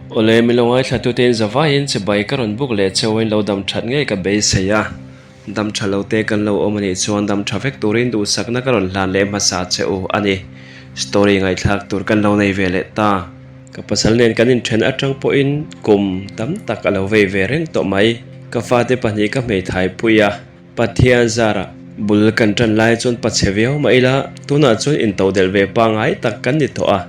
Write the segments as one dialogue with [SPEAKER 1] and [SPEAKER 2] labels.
[SPEAKER 1] Awle, mi lo ngaithlatute in zavaiin chibai ka rawn buk leh cheu in lo dam that ngei ka beisei a. Dam tha lo te kan lo awm anih chuan dam tha vek turin duhsakna ka rawn hlan leh hmasa che u a ni. Story ngaihthlak tur kan lo nei ve leh ta. Ka pasal nen kan inthen atang pawhin kum tam tak a lo vei ve reng tawh mai. Ka fate pahnih ka hmeithai pui a, Pathian zarah bul kan tan lai chuan pachhe viau mah ila tunah chuan intodelh ve pangngai tak kan ni tawh a.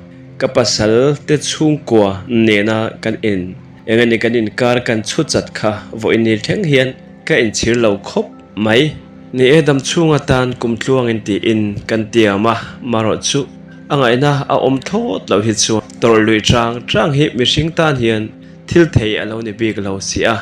[SPEAKER 1] Ka pasal te chhungkua nena kan in eng emaw kan inkar kan chhut chat kha vawiin ni thleng hian ka inchhir lo khawp mai. Ni e dam chhung atan kum tluangin tiin kan tiam a, marawh chu a ngaihna a awm thlawt loh hi chuan tawrh luih chang chang hi mihring tan hian thil thei a lo ni bik lo si a.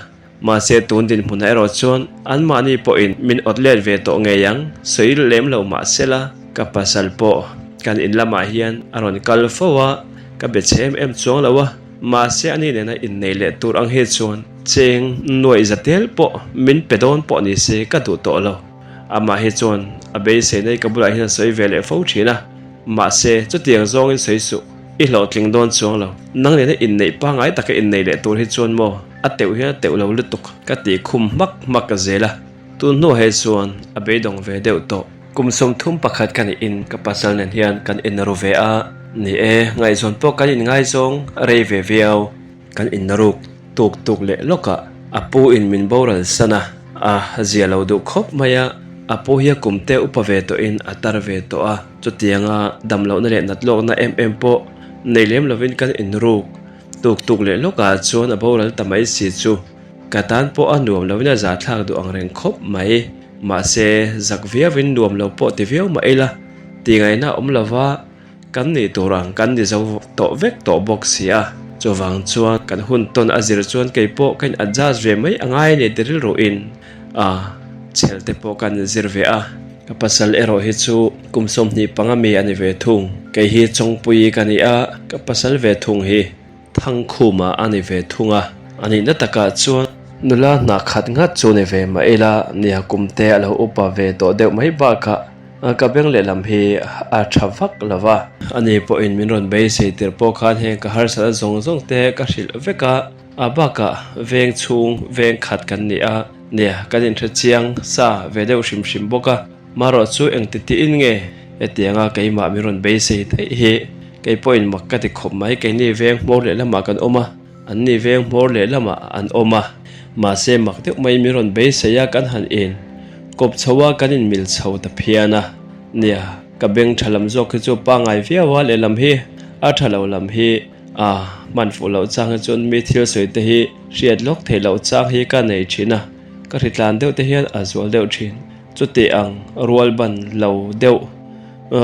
[SPEAKER 1] Mahse tun dinhmunah erawh chuan anmahni pawhin min awt let ve tawh ngei ang, sawi lem lo mah sela ka pasal pawh kan in lamah hian a rawn kal fo a, ka be chhe em em chuang lo a, mahse ani nena innei leh tur ang hi chuan cheng nuaih za tel pawh min pe dawn pawh ni se ka duh tawh lo. Amah hi chuan a beisei nei ka bulah hian a sawi ve leh fo thin a, mahse chutiang zawngin sawi suh. I hlawhtling dawn chuang lo. Nang nena inneih pangngai taka innei leh tur hi chuan maw a teuh hian a teuh lo lutuk ka tih khum hmak hmak ka zel a. Tun hnuah hi chuan a beidawng ve deuh tawh. Kum 31 ka nih in ka pasal nen hian kan inru ve a. Ni e, ngaihzawn pawh kan inngaizawng rei ve viau. Kan inruk tuk tuk leh lawk a, a pu in min boral san a, a zia lo duh khawp mai a, a pu hi a kum te upa ve tawh in a tar ve tawh a, chutianga dam lohna leh nat lawkna em em pawh nei lem lovin kan inruk tuk tuk leh lawk ah chuan a boral ta mai si chu ka tan pawh a nuam lovin a zahthlak duh ang reng khawp mai, mahse zak viauin nuam lo pawh ti viau mah ila tihngaihna a awm lova. Kan nih tur ang kan ni zo tawh vek tawh bawk si a, chuvang chuan kan hun tawn a zir chuan kei pawh ka in adjust ve mai a ngai a ni ti rilruin a chhel te pawh kan zir ve a. Ka pasal erawh hi chu kum 25 mi a ni ve thung, kei hi Chawngpuii ka ni a, ka pasal ve thung hi Thangkhuma a ni ve thung a, a nihna takah chuan nula hna khat nghat chu ni ve mah ila nia kum te a lo upa ve tawh deuh mai bakah ka beng lehlam hi a tha vak lo va. Ani pawhin min rawn beisei tir pawh khan heng ka harsatna zawng zawng te ka hrilh vek a, a bakah veng chhung veng khat kan ni a, nia kan inhre chiang sa ve deuh hrim hrim bawk a. Marawh chu engti tiin nge hetianga keimah min rawn beisei daih hi kei pawhin mak ka ti khawp mai. Keini veng hmawr lehlamah kan awm a, anni veng hmawr lehlamah an awm a. Mahse mak deuh mai min rawn beisei a, kan han in kawp chho a, kan in mil chho ta phian a. Nia, ka beng tha lam zawk hi chu pangngai viau a, lehlam hi a tha lo lam hi a hman fuh loh chang hi chuan mi thil sawi te hi hriat lawk theih loh chang hi ka nei thin a, ka hritlan deuh te hian a zual deuh thin. Chuti ang rual ban lo deuh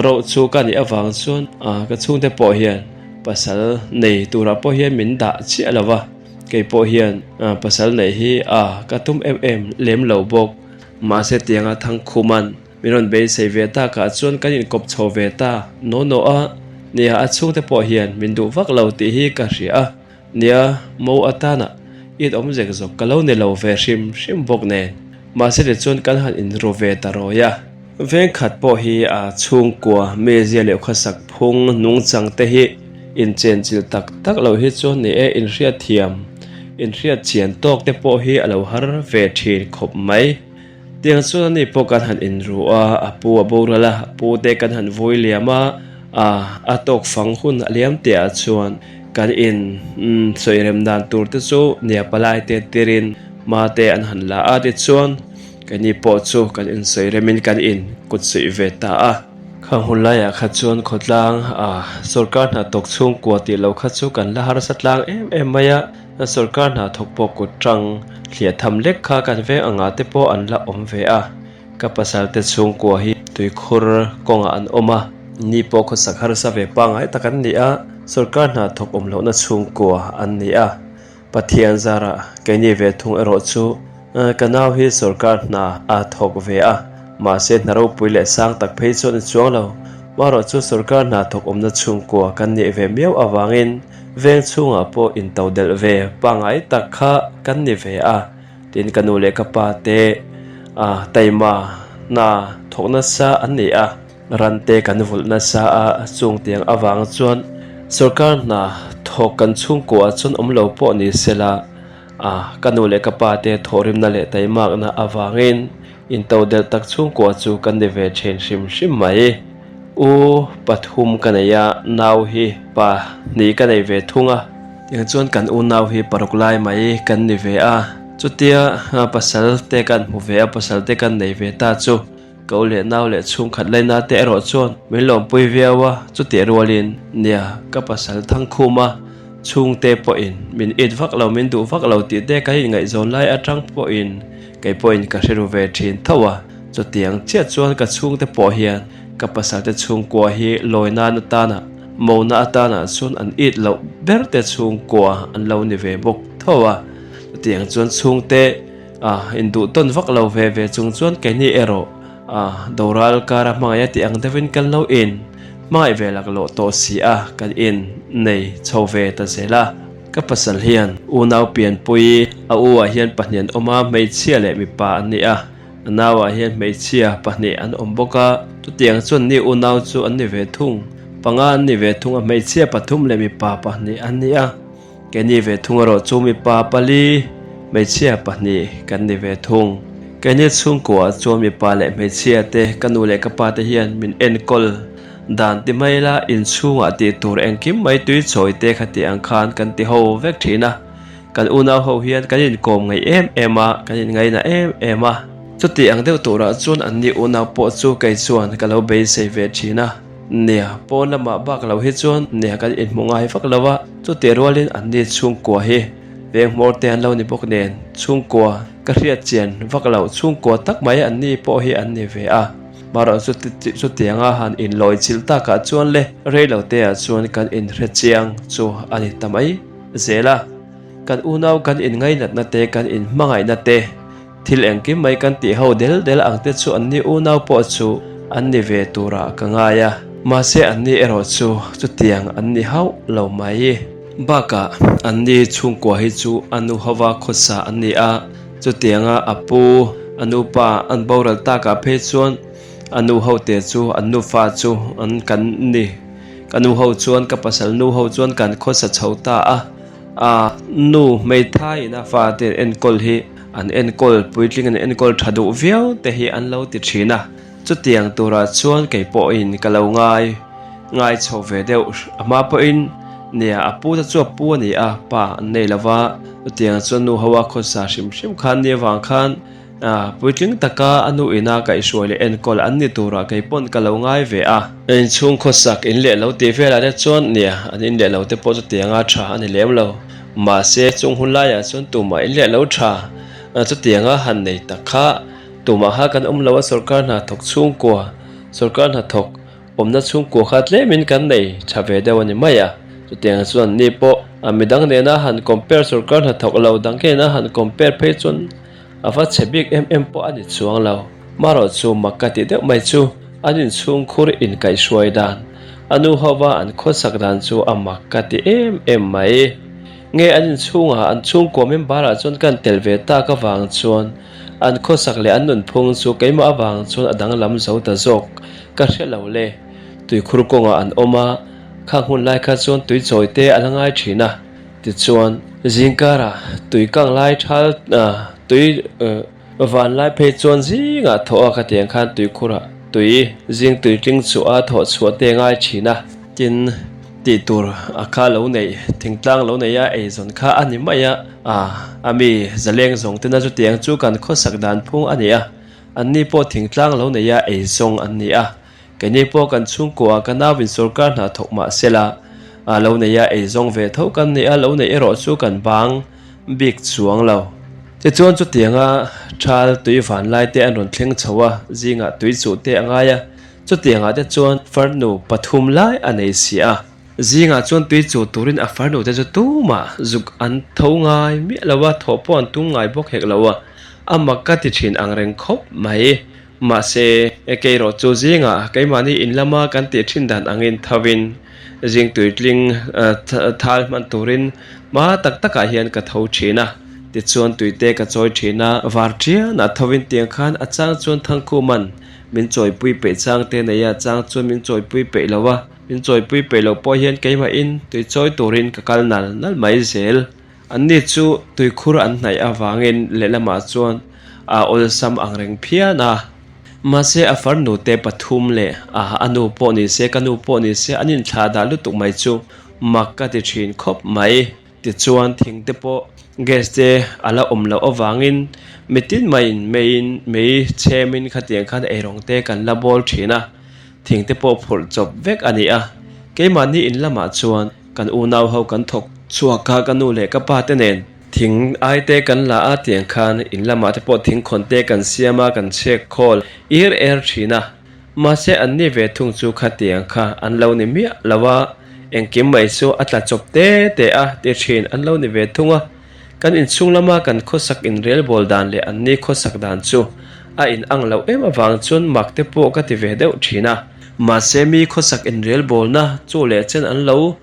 [SPEAKER 1] roh chu ka nih avang chuan ka chhungte pawh hian pasal nei turah pawh hian min dah chiah lo va, kei pawh hian pasal neih hi a ka tum em em lem lo bawk. Mahse tianga Thangkhuman min rawn beisei ve takah chuan kan inkawp chho ve ta naw naw a, nia a chhungte pawh hian min duh vak lo tih hi ka hria a, Nia, mo atana it awm zek zawk ka lo ni lo ve hrim hrim bawk nen. Mahse tichuan kan han inru ve ta rawi a. Veng khat pawh hi a chhungkua mezia leh khawsak phung nungchang te hi inchenchilh tak tak loh hi chuan ni e inhriatthiam, inhriatchian tawk te pawh hi a lo har ve thin khawp mai. Tiang chuan ani pawh kan han inru a, a pu a boral a, a pu te kan han vui liam a, a a tawk fang hun a liam teh ah chuan kan in sawi rem dan tur te chu nia palai te tirin hma te an han la a tichuan keini pawh chu kan insawi remin kan in kut suih ve ta a. Khang hun laiah kha chuan khawtlang a sorkar hnathawk chhungkua tih loh kha chu kan la harsa tlang em em mai a. Sorkar hnathawk pawh kut tang thliah tham lek kha kan veng angah te pawh an la awm ve a, ka pasal te chhungkua hi tuikhur kawngah an awm a, ni pawh khawsak harsa ve pangngai tak an ni a, sorkar hnathawk awm lohna chhungkua an ni a, Pathian zarah keini ve thung erawh chu ka nau hi sorkar hna a thawk ve a, mahse hna ropui leh sang tak phei chuan a chuang lo, marawh chu sorkar hnathawk awmna chhungkua kan nih ve miau avangin Veng chhungah pawh into delh ve pangngai tak kha kan ni ve a, tin ka nu leh ka pa te a taima hna thawk nasa an ni a, ran te kan vulh nasa a, chung tiang avang chuan sorkar hna. Hnathawk kan chhungkuah chuan awm lo pawh ni sela, a ka nu leh ka pa te thawhrimna leh taimakna avangin intodelh tak chhungkua chu kan ni ve thin hrim hrim mai. U pathum ka nei a, nau hi pa hnih ka nei ve thung a. Tiang chuan kan unau hi paruk lai mai kan ni ve a, chutia pasal te kan hmu ve a, pasal te kan nei ve ta chu. Ka u leh nau leh chhungkhat laina te erawh chuan min lawmpui viau a, chutih rualin nia ka pasal Thangkhuma chhungte pawhin min it vak lo, min duh vak lo tih te kan inngaihzawn lai atang pawhin kei pawhin ka hre ru ve thin tho a, chutiang chiah chuan ka chhungte pawh hian ka pasalte chhungkua hi lawi nan atana mona atana chuan an it loh ber te chhungkua an lo ni ve bawk tho a, chutiang chuan chhungte. A induh tawn vak lo ve ve chung chuan keini erawh a doral kara hmangaih a tih ang deuhin kan lo in hmangaih ve laklawh tawh si a, kan in nei chho ve ta zel a. Ka pasal hian unau pianpui a u ah hian pahnih an awm a, hmeichhia leh mipa an ni a, a nau ah hian hmeichhia pahnih an awm bawk a, chutiang chuan ni unau chu an ni ve thung, panga an ni ve thung a, hmeichhia pathum leh mipa pahnih an ni a. Keini ve thung erawh chu mipa pali, hmeichhia pahnih kan ni ve thung. Keini chhungkuah chuan mipa leh hmeichhia te, ka nu leh ka pa te hian min enkawl dan ti mai ila inchhungah tih tur engkim mai tui chawi te kha tih ang khan kan ti ho vek thin a. Kan unau ho hian kan inkawm ngaih em em a, kan inngaina em em a. Chutih ang deuh turah chuan anni unau pawh chu kei chuan ka lo beisei ve thin a. Nia, pawn lamah bak lo hi chuan nia kan inhmu ngai vak lo a, chutih rualin anni chhungkua hi veng hmawr te an lo ni bawk nen chhungkua ka hriat chian vak loh chhungkua tak mai anni pawh hi an ni ve a. Marawh chu chutianga han inlawi chilh takah chuan le rei lo te ah chuan kan inhre chiang chu a ni ta mai zel a. Kan unau kan inngainatna te kan inhmangaihna te. Thil engkim mai kan tih ho del del ang te chu anni unau pawh chu an ni ve turah ka ngai a, mahse anni erawh chu chutiang an ni hauh lo mai. Bakah anni chhungkua hi chu a nu hova khawsa an ni a, chutianga a pu, a nupa an boral takah phei chuan a nu ho te chu an nufa chu an kan ni. Ka nu ho chuan ka pasal nu ho chuan kan khawsa chho ta a. A nu hmeithai in a fate enkawl hi an enkawl puitling an enkawl tha duh viau te hi an lo ti thin a, chutiang turah chuan kei pawhin ka lo ngai ngai chho ve deuh a hma pawhin nia a pu te chu a pu a ni a pa an nei lo va chutiang chuan nu ho a khawsa hrim hrim khan nia vang khan A puitling taka a nu ina kaihhruai leh enkawl an ni turah kei pawn ka lo ngai ve a. Inchhung khawsak in leh lo tih velah te chuan nia, an in leh lo te pawh chu tianga tha a ni lem lo. Mahse, chung hun laiah chuan tumah in leh lo tha chutianga han nei tak kha tumah kha kan awm lo a, sorkar hna thawk chhungkua, sorkar hnathawk Awmna chhungkua kha tlemin kan nei tha ve deuh a ni mai a, chutiang chuan anni pawh a midang nena han compare sorkar hnathawk lo dang nena han compare phei chuan a va chhe bik em em pawh a ni chuang lo. Marawh chu mak ka tih deuh mai chu an inchhungkhur inkaihhruai dan, a nu hova an khawsak dan chu a mak ka ti em em mai. Nge an inchhungah an chhungkua member ah chuan kan tel ve tak avang chuan an khawsak leh an nunphung chu keimah avang chuan a danglam zo ta zawk ka hre lo le. Tuikhur kawngah an awm a, khang hun lai kha chuan tui chawi te a la ngai thin a, tichuan zingkarah tui kang lai thal tui Van lai phei chuan zingah thawh a ka tiang khan tuikhurah tui zing tui tling chu a thawh chhuah te ngai thin a. Tin, tih tur a kha lo neih, thingtlang lo neih a eizawn kha a ni mai a, a mi zaleng zawng tena chutiang chu kan khawsak dan phung a ni a, anni pawh thingtlang lo neih a eizawng an ni a. Keini pawh kan chhungkuaah ka nauin sorkar hna thawk mah sela, lo neih a eizawng ve tho kan ni a, lo neih erawh chu kan bang bik chuang lo. Tichuan chutianga thal tui van lai te an rawn thleng chho a, zingah tui chuh te a ngai a, chutiangah te chuan farnu pathum lai a nei si a. Zingah chuan tui chuh turin a farnu te chu tumah zuk an tho ngai miah lo a, thawh pawh an tum ngai bawk hek lo a, a mak ka ti thin ang reng khawp mai. Mahse, kei erawh chu zingah keimahni in lama kan tih thin dan angin thovin zing tuitling thal hman turin hma tak takah hian ka tho thin a. Tichuan tuite ka chawi thin a, var tianah thovin tiang khan a chang chuan Thangkhuman. Min chawipui peih chang te nei a, chang chuan min chawipui peih lo a, min chawipui peih loh pawh hian keimahin tui chawi turin ka kal nal nal mai zel. Anni chu tuikhur an hnaih avangin lehlamah chuan a awlsam ang reng phian a. Mahse a farnu te pathum leh a a nu pawh ni se ka nu pawh ni se an inthlah dah lutuk mai chu mak ka ti thin khawp mai. Tichuan thing te pawh gas te a la awm loh avangin mitin maiin meiin mei chhemin khatiang khan eirawng te kan la bawl thin a, thing te pawh phurh chawp vek a ni a. Keimahni in lamah chuan kan unau ho kan thawk chhuak a, ka nu leh ka pa te nen thing ai te kan la a tiang khan in lamah te pawh thing khawn te kan siam a, kan chhek khawl ir er thin a. Mahse an ni ve thung chu khatiang kha an lo ni miah lo a, engkim mai chu a tla chawp te te a ti thin an lo ni ve thung a. Kan inchhung lama kan khawsak inrelbawl dan leh an ni khawsak dan chu a in ang loh em avang chuan mak te pawh ka ti ve deuh thin a. Mahse mi khawsak inrelbawlna chu leh chen an lo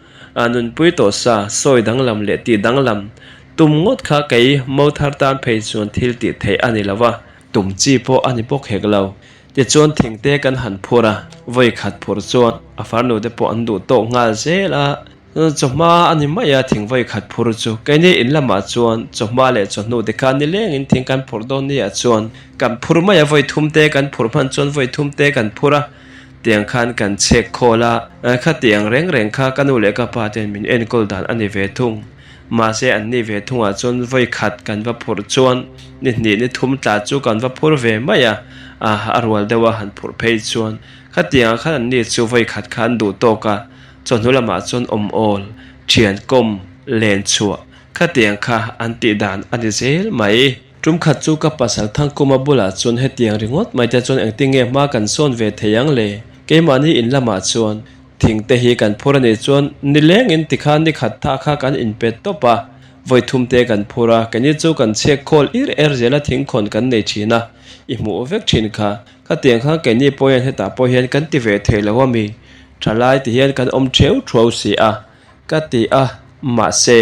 [SPEAKER 1] nunpui tawh sa, sawi danglam leh tih danglam tum ngawt kha kei Mothar tan phei chuan thil tih theih a ni lo a, tum chi pawh a ni bawk hek lo. Tichuan thing te kan han phur a, vawi khat phur chuan a farnu te pawh an duh tawk nghal zel a, chawhma a ni mai a thing vawi khat phur chu. Keini in lamah chuan chawhma leh chawhnu te khan nilengin thing kan phurh dawn nia chuan kan phur mai a, vawi thum te kan phur hman chuan vawi thum te kan phur a, tiang khan kan chhek khawl a, khatiang reng reng kha ka nu leh ka pa ten min enkawl dan a ni ve thung. Mahse an ni ve thungah chuan vawi khat kan va phurh chuan ni hnih ni thum tla chu kan va phur ve mai a, a rual deuh a han phurh phei chuan khatiangah khan an ni chu vawi khat kha an duh tawk a, chawhnu lamah chuan awm awl, thian kawm, len chhuah khatiang kha an tih dan a ni zel mai. Tum khat chu ka pasal Thangkuma bulah chuan hetiang ringawt mai te chuan engtin nge hma kan sawn ve thei ang le? Keimahni in lamah chuan Thing te hi kan phur a nih chuan nilengin tikhan ni khat tha kha kan inpet tawp a, vawi thum te kan phur a, keini chu kan chhek khawl ir er zel a thing khawn kan nei thin a, i hmuh vek thin kha. Khatiang khan keini pawh hian hetah pawh hian kan ti ve thei lo a mi, thalai ti hian kan awm theu thuau si a, ka ti a, mahse,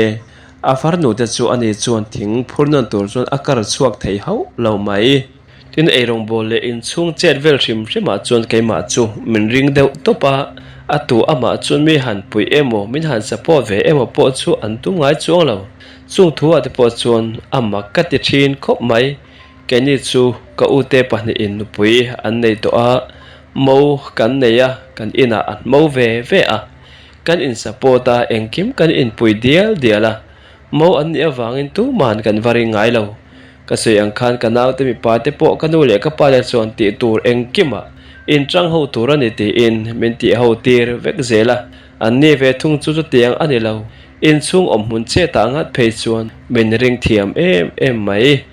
[SPEAKER 1] a farnu te chu ani chuan thing phur nawn tur chuan a kar chhuak thei hauh lo mai. Tin, eirawngbawl leh inchhung chet vel hrim hrimah chuan keimah chu min ring deuh tawp a, a tu amah chuan mi han puih emaw, min han support ve emaw pawh chu an tum ngai chuang lo. Chung thuah te pawh chuan a mak ka ti thin khawp mai. Keini chu ka ute pahnihin nupui an nei tawh a, mo kan nei a, kan inah an mo ve ve a. Kan in support a, engkim kan inpui dial dial a, mo an nih avangin tumahan kan va ring ngai lo. Ka sawi ang khan ka naute mipa te pawh ka nu leh ka pa te chuan tih tur engkimah inchang ho tur a ni tiin min tih ho tir vek zel a, an ni ve thung chu chutiang a ni lo. Inchhung awm hmun chet ah ngat phei chuan min ring thiam em em mai.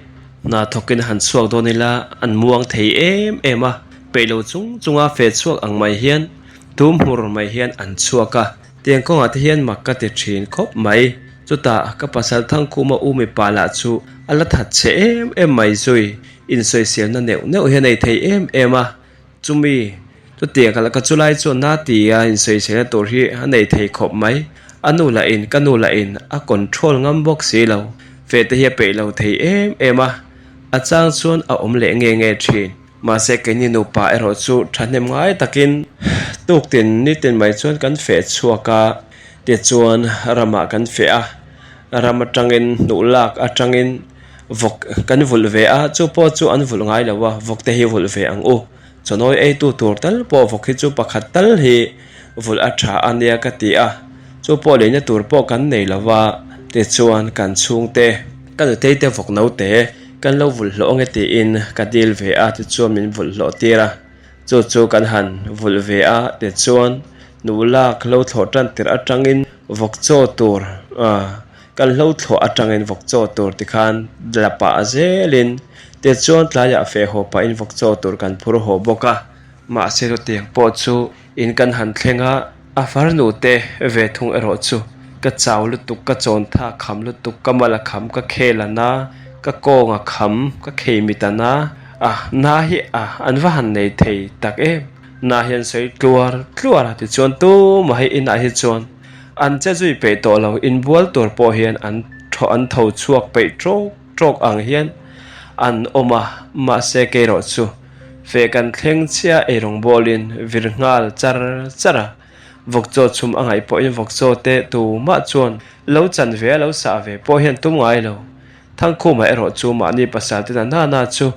[SPEAKER 1] Hna thawkin han chhuak dawn ila an muang thei em em a, peih lo chung chunga fe chhuak ang mai hian tum hmur mai hian an chhuak a. Tiang kawngah te hian mak ka ti thin khawp mai. Chutah ka pasal Thangkhuma u mipa lah chu a la that chhe em em mai zui. Insawiselna neuh neuh hian a ei thei em em a. Chumi, chutiang ka la ka chulai chuan na ti a insawiselna tur hi a nei thei khawp mai. A nu lah in, ka nu lah in a control ngam bawk si lo. Feh te hi a peih lo thei em em a. A chang chuan a awm leh nge nge thin. Mahse keini nupa erawh chu thahnem ngai takin tuktin nitin mai chuan kan feh chhuak a, tichuan ramah kan feh a, ram atangin hnuh lak atangin vawk kan vulh ve a, chu pawh chu an vulh ngai lo a, vawk te hi vulh ve ang u. Chawnawi eitu tur tal pawh vawk hi chu pakhat tal hi vulh a tha a nia ka ti a, chu pawh leina tur pawh kan nei lo va, tichuan kan chhungte ka nutei te vawk naute Kan lo vulh hlawh ange tiin ka dil ve a, tichuan min vulh hlawh tir a, chu chu kan han vulh ve a, tichuan nula ka lo thlawh tan tirh atangin vawk chaw tur kan hlo thlawh atangin vawk chaw tur tikhan la pah zelin tichuan tlaiah feh haw pahin vawk chaw tur kan phur haw bawk a, mahse chutiang pawh chu in kan han thleng a. A farnu te ve thung erawh chu ka chau lutuk, ka chawn tha kham lutuk, ka mal a kham, ka khel a na, ka kawng a kham, ka khei mit a na, a na hi a an va han nei thei tak em. Na hian sawi tluar tluar a tichuan tumah hi inah hi chuan an che zui peih tawh lo, inbual tur pawh hian an thaw an tho chhuak peih tawk tawk ang hian an awm a, mahse kei erawh chu. Feh kan thleng chiah eirawng bawlin vir nghal char char a. Vawkchaw chhum a ngaih pawhin vawkchaw te tumah chuan lo chan ve a lo sah ve pawh hian tum ngai lo. Thangkhuma erawh chu mahni pasal te na nana chu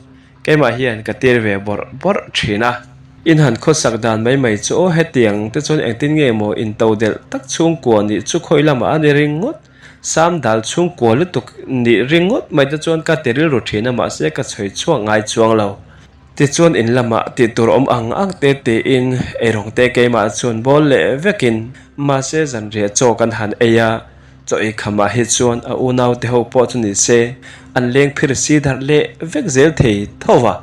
[SPEAKER 1] keimah hian ka tir ve bawrh bawrh thin a. In han khawsak dan mai mai chu aw hetiang te chuan engtin nge maw in to delh tak chhungkua nih chu khawi lamah a ni ringawt. Sam dal chhungkua lutuk nih ringawt mai te chuan ka ti rilru thin a mahse ka chhawi chhuak ngai chuang lo. Tichuan in lamah tih tur awm ang ang te tiin eirawng te keimah chuan bawl leh vekin mahse zanriah chaw kan han ei a, chaw ei khamah hi chuan a unau te ho pawh chu ni se an leng phir si darh leh vek zel thei tho va.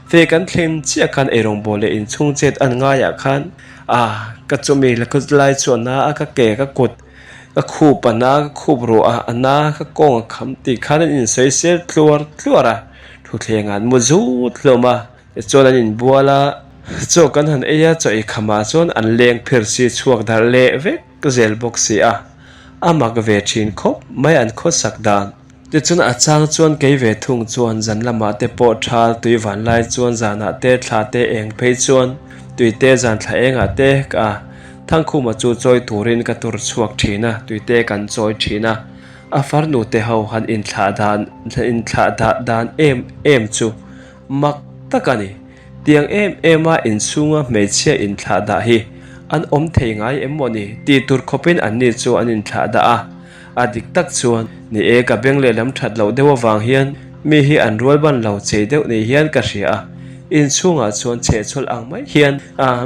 [SPEAKER 1] Fe kan thlen chiah khan eirawng bawl leh inchhung chet an ngaiah khan a ka chumi la kut lai chu a na a ka ke ka kut ka khup a na ka khup ruah a a na ka kawng a kham tih khan an insawisel tluar tluar a. Thutthleng an mu zut hlawm a, tichuan an inbual a, chaw kan han ei a, chaw ei khamah chuan an leng phir si chhuak darh leh vek zel bawk si a, a mak ve thin khawp mai an khawsak dan. Tichuan a chang chuan kei ve thung chuan zan lamah te pawh thal tui van lai chuan zanah te thla te eng phei chuan tui te zan thla engah te ka Thangkhuma chu chawi turin ka tur chhuak thin a, tui te kan chawi thin a. A farnu te ho han inthlah dan inthlah dah dan em em chu mak tak a ni. Tiang em em a inchhunga hmeichhia inthlah dah hi an awm thei ngai em maw ni tih tur khawpin anni chu an inthlah dah a. A dik tak chuan ni e ka beng lehlam that loh deuh avang hian mi hi an rual ban lo chei deuh ni hian ka hria a. Inchhungah chuan chhehchhawlh ang mai hian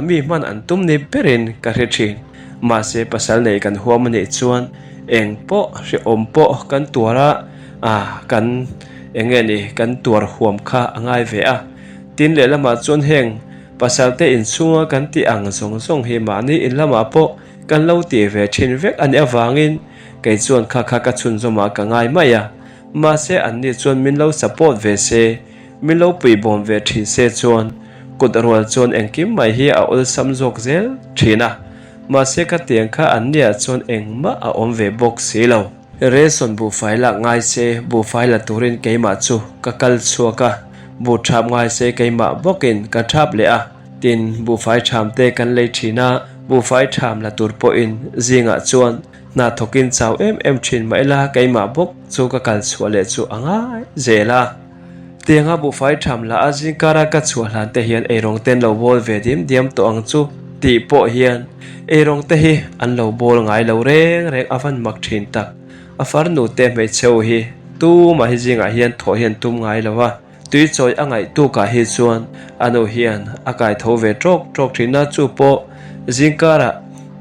[SPEAKER 1] mi hman an tum ni berin ka hre thin. Mahse pasal nei kan huam a nih chuan eng pawh hrehawm pawh kan tuar a, ah kan eng nge ni kan tuar huam kha a ngai ve a. Tin lehlamah chuan heng pasal te inchhunga kan tih ang zawng zawng hi mahni in lamah pawh kan lo tih ve thin vek a nih avangin kei chuan kha kha ka chhunzawmah ka ngai mai a. Mahse anni chuan min lo support ve se, min lo puibawm ve thin se chuan kut rual chuan engkim mai hi a awlsam zawk zel thin a. Mahse ka tiang kha an niah chuan engmah a awm ve bawk si lo. Reson buhfai lak ngai se buhfai la turin keimah chu ka kal chhuak a, buh thap ngai se keimah bawkin ka thap leh a. Tin, buhfai tham te kan lei thin a, buhfai tham la tur pawhin zingah chuan hna thawkin chau em em thin mah ila keimah bawk chu ka kal chhuah leh chu a ngai zel a. Tianga buhfai tham lah a zingkara ka chhuah hlan te hian eirawng te an lo bawl ve diam diam tawh ang chu tih pawh hian eirawng te hi an lo bawl ngai lo reng reng a van mak thin tak. A farnu te hmeichhe hi tumah hi zingah hian thawh hi an tum ngai lo a, tui chawi a ngaih tukah hi chuan a nu hian a kai tho ve tawk tawk thin a, chu pawh zingkarah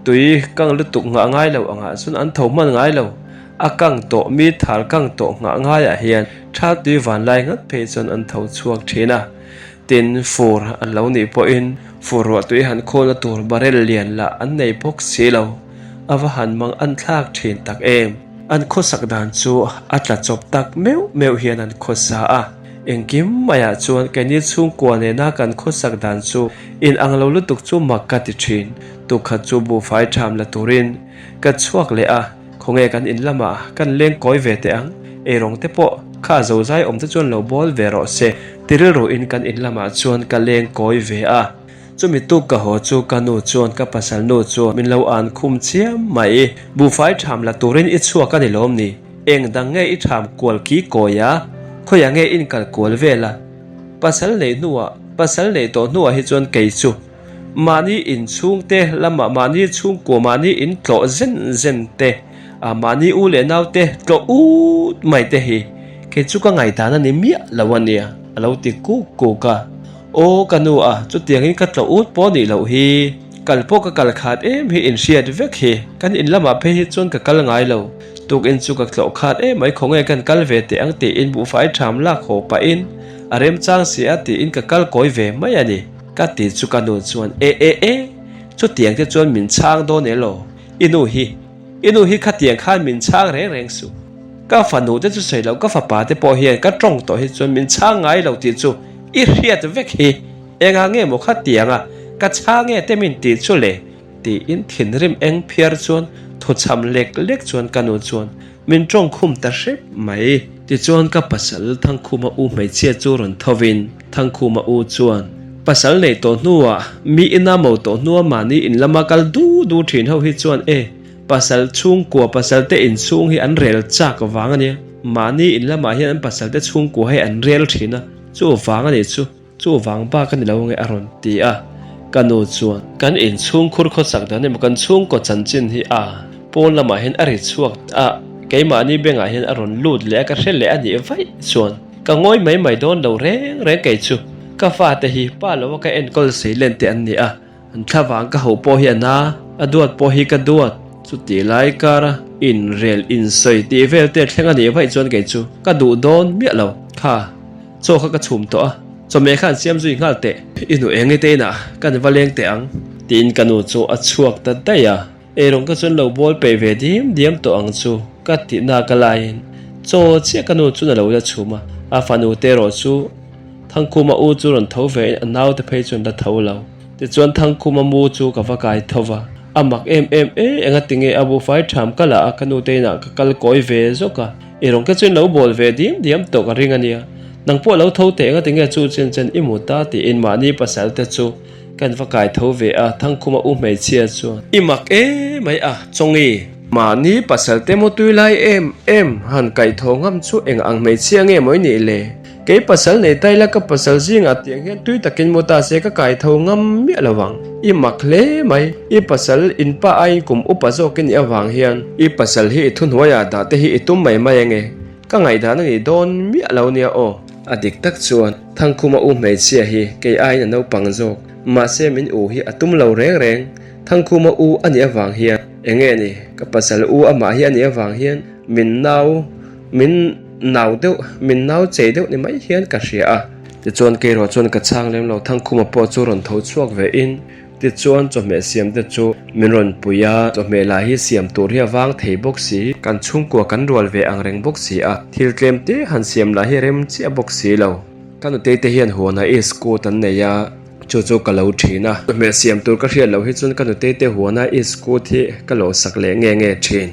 [SPEAKER 1] tui kang lutuk nghah ngai lo angah chuan an tho hman ngai lo. A kang tawh mi thar kang tawh nghah ngaiah hian tha tui van lai ngat phei chuan an tho chhuak thin a. Tin, fur an lo nih pawhin fur ruah tui han khawlna tur barrel lian lah an nei bawk si lo. A va han mang an thlak thin tak em. An khawsak dan chu a tla chawp tak meuh meuh hian an khawsa a. Engkim maiah chuan keini chhungkua nena kan khawsak dan chu inang lo lutuk chu mak ka ti thin. Tukhat chu buhfai tham la turin ka chhuak leh a. Khawnge kan in lamah kan leng kawi ve teh ang, eirawng te pawh kha a zozai awm te chuan lo bawl ve rawh se ti rilru in kan in lamah chuan ka leng kawi ve a. Chumi tuk ka haw chu ka nu chuan ka pasal nu chuan min lo an khum chiam mai. Buhfai tham la turin i chhuak a ni lawm ni? Eng dang nge i tham kual ki kawi a? Khawiah nge in kal kual vel a? Pasal neih hnuah, pasal neih tawh hnuah hi chuan kei chu Mahni inchhungte lamah mahni chhungkua mahni in tlawh zen zen te, mahni u leh nau te tlawh ut mai te hi kei chu ka ngaihdan a ni miah lo a nia, a lo ti kuk kuk a. Aw ka nu a, chutiangin ka tlawh ut pawh nih loh hi, kal pawh ka kal khat em hi inhriat vek hi, kan in lamah phei hi chuan ka kal ngai lo, tukin chu ka tlawh khat em mai khawnge kan kal ve teh ang tiin buhfai tham lak haw pahin a remchang si a tiin ka kal kawi ve mai a ni. Ka ti chu ka nu chuan e e e, chutiang te chuan min chhang dawn e law, i nu hi, i nu hi khatiang khan min chhang reng reng suh. Ka fanu te chu sawi loh ka fapa te pawh hian ka tawng tawh hi chuan min chhang ngai lo tih chu i hriat vek hi, engah nge maw khatianga ka chhang e te min tih chu le? Tiin thinrim eng phiar chuan thuchham lek lek chuan ka nu chuan Min tawng khum ta hrep mai. Tichuan ka pasal Thangkhuma u hmeichhia chu rawn thovin Thangkhuma u chuan. Pasal nei tawh hnuah, mi ina mo tawh hnua mahni in lama kal du du thin ho hi chuan e, pasal chhungkua pasal te inchhung hi an rel chak vang a nia. Mahni in lamah hian an pasal te chhungkua hi an rel thin a, chu vang a nih chu. Chu vang bak a ni lo nge a rawn ti a, ka nu chuan. Kan inchhungkhur khawsak dan emaw kan chhungkaw chanchin hi a pawn lamah hian a ri chhuak a, keimahni bengah hian a rawn lut leh a ka hre leh a nih vaih chuan ka ngawi mai mai dawn lo reng reng kei chu ka fate hi pa lo a ka enkawl sei len te an ni a, an thla vang ka hauh pawh hi a na, a duat pawh hi ka duat. Chuti lai kara inrel insawi tih vel te thleng a nih vaih chuan kei chu ka duh dawn miah lo kha. Chaw kha ka chhum tawh a, chawhmeh kha an siam zui nghal teh. I nu eng i te inah kan va leng teh ang. Tiin ka nu chu a chhuak ta daih a, eirawng ka chuan lo bawl peih ve diam diam tawh ang chu ka tih nak a laiin chaw chiah ka nu chuan a lo la chhum a, a fanu te erawh chu Thangkhuma u chu rawn tho ve in a naute phei chuan la tho lo. Tichuan Thangkhuma mu chu ka va kai tho va, a mak em em e, engati nge a buhfai ṭham ka la a ka nu te inah ka kal kawi ve zawk a, I rawn ke chuan lo bawl ve diam diam tawh ka ring a nia. Nang pawh lo tho teh engati nge chu chen chen i mut a tiin mahni pasal te chu kan va kai tho ve a, Thangkhuma u hmeichhia chuan. I mak e mai a, Chawngi. Mahni pasal te maw tui lai em em han kaih tho ngam chu eng ang hmeichhia nge maw i nih le? Kei pasal nei ta ila ka pasal zingah tiang hian tui takin mu ta se ka kai tho ngam miah lo vang. I mak hle mai. I pasal in pa aiin kum upa zawk i nih avang hian i pasal hi i thuhnuaiah dah te hi i tum mai mai ange. Ka ngaihdan a nih dawn miah lo nia aw. A dik tak chuan Thangkhuma u hmeichhia hi kei aiin a naupang zawk. Mahse min u hi a tum lo reng reng. Thangkhuma u a nih avang hian enge ni ka pasal u amah hi a nih avang hian min nau min Nau deuh, min nau chei deuh ni mai hian ka hria a. Tichuan Keiraw chuan ka chhang lem lo, Thangkhuma pawh chu rawn tho chhuak ve in, tichuan chawhmeh siam te chu min rawn pui a, chawhmeh lah hi siam tur hi a vang thei bawk si, kan chhungkua kan rual ve ang reng bawk si a, thil tlem te han siam lah hi rem chiah bawk si lo. Ka nutei te hian huanah iskut an nei a, chu chu ka lo thin a, chawhmeh siam tur ka hriat loh hi chuan ka nutei te huanah iskut hi ka lawhsak leh nge nge thin.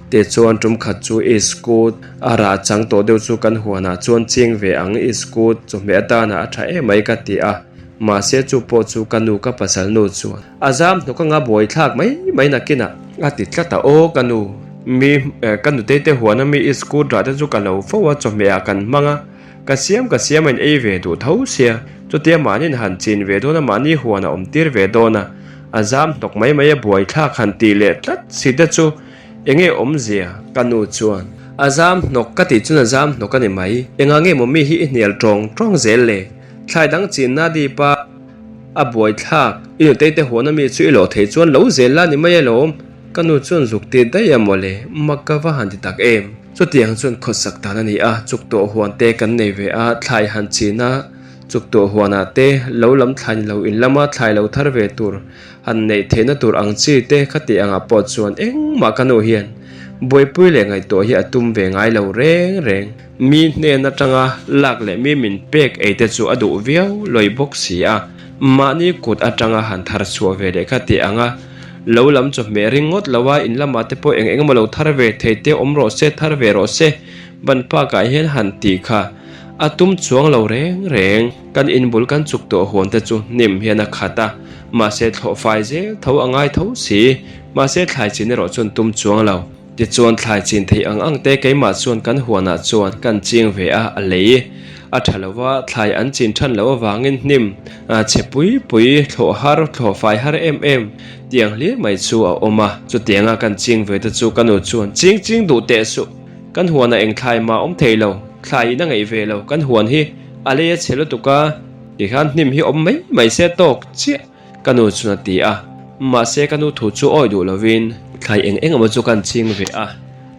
[SPEAKER 1] Tichuan tum khat chu iskut a rah chang tawh deuh chu kan huanah chuan ching ve ang iskut chawhmeh atana a tha em mai ka ti a, mahse chu pawh chu ka nu ka pasal nu chuan a zam hnawk anga buai thlak mai mai nakinah a ti tlat a, aw ka nu mi ka nutei te huana mi iskut rah te chu ka lo fo a chawhmeh ah kan hmang a ka siam ka siam a in ei ve duh tho sia chutia mahni in han chin ve dawn a mahni huan a awm tir ve dawn a a zam hnawk mai mai a buai thlak han tih leh tlat si te chu Enge awmzia? Ka nu chuan, A zam hnawk ka tih chuan a zam hnawk a ni mai. Engah nge maw mi hi i hnial tawng tawng zel le? Thlai dang chinna dip a, a buai thlak. I nutei te huan ami chu i lawh theih chuan lo zel la ni mai alawm. Ka nu chuan zuk ti daih a mawle, mak ka va han ti tak em. Chutiang chuan khawsak dan a ni a, chuk tawh huan te kan nei ve a, thlai han china chuk tawh huanah te lo lam thlai ni lo in lama thlai lo thar ve tur Han neih theihna tur ang chi te kha tih angah pawh chuan engmah ka nu hian buaipui leh ngaihtuah hi a tum ve ngai lo reng reng. Mi hnen atanga lak leh mi min pek ei te chu a duh viau lawi bawk si a, mahni kut atanga han thar chhuah ve leh kha tih anga lo lam chawhmeh ring ngawt lo a, in lamah te pawh eng eng emaw lo thar ve thei te awm rawh se, thar ve rawh se, ban pakah hian han tih kha a tum chuang lo reng reng. Kan inbul kan chuk tawh huan te chu hnim hian a khat a, mahse thlawh fai zel tho a ngai tho si. Mahse thlai chin erawh chuan tum chuang lo. Tichuan thlai chin theih ang ang te keimah chuan kan huanah chuan kan ching ve a, a lei a tha lo va, thlai an chin than loh avangin hnim chhe pui pui, thlawh har, thlawh fai har em em tiang hlir mai chu a awm a. Chutianga kan ching ve te chu ka nu chuan ching ching duh teh suh, kan huanah eng thlai mah awm thei lo, thlai in a ngaih ve lo, kan huan hi A lei a chhe lutuk a, tikhan hnim hi awm mai mai se tawk chiah ka nu chuan a ti a. Mahse ka nu thu chu awi duh lovin thlai eng eng emaw chu kan ching ve a,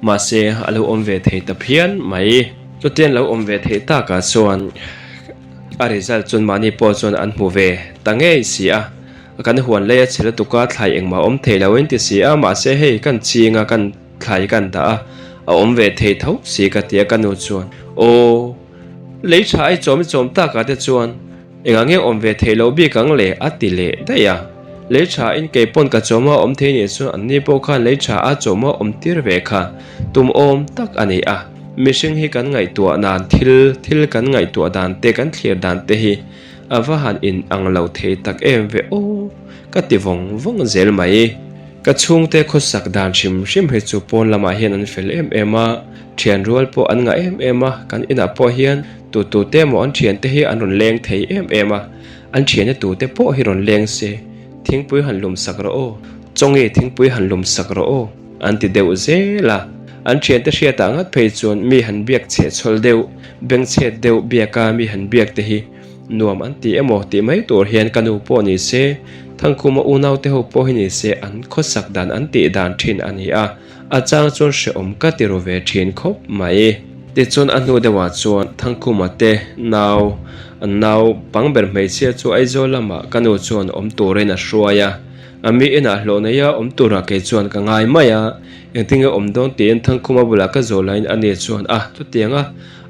[SPEAKER 1] mahse a lo awm ve thei ta phian mai. Chutiang lo awm ve theih takah chuan a result chuan mahni pawh chuan an hmu ve ta ngei si a, kan huan lei a chhe lutuk a, thlai engmah awm thei lo in ti si a, mahse hei kan ching a, kan thlai kan dah a, a awm ve thei tho si ka ti a ka nu chuan aw. Lei tha ai chawm i chawm takah te chuan engah nge awm ve theih loh bik ang le a ti leh daih a. Lei tha in kei pawn ka chawm a awm thei nih chuan anni pawh khan lei tha a chawm a awm tir ve kha tum awm tak a ni a. Mihring hi kan ngaihtuah dan thil thil kan ngaihtuah dan te kan thlir dan te hi. A va han in ang lo thei tak em ve aw ka ti vawng vawng zel mai. Ka chhungte khawsak dan hrim hrim hi chu pawn lamah hian an fel em em a, thian rual pawh an ngah em em a, kan inah pawh hian tu tu te emaw an thiante hi an rawn leng thei em em a, an thiante tu te pawh hi rawn leng se, thingpui han lum sak rawh aw, chawngi thingpui han lum sak rawh aw an ti deuh zel a, an thiante hriatah ngat phei chuan mi han biak chhehchhawl deuh, bengchhet deuh biaka mi han biak te hi. Nuam an ti emaw tih mai tur hian ka nu pawh ni se, Thangkhuma unaute ho pawh hi ni se an khawsak dan an tih dan thin a ni a, a chang chuan hrehawm ka ti ru ve thin khawp mai. Tichuan a hnu deuhah chuan Thangkhuma te nau, an nau pang ber hmeichhia chu Aizawl lamah ka nu chuan awm turin a hruai a, a mi inah hlawh neia awm turah kei chuan ka ngai mai a, engtinge awm dawn tiin Thangkhuma bulah ka zawh laiin ani chuan a chutiang a.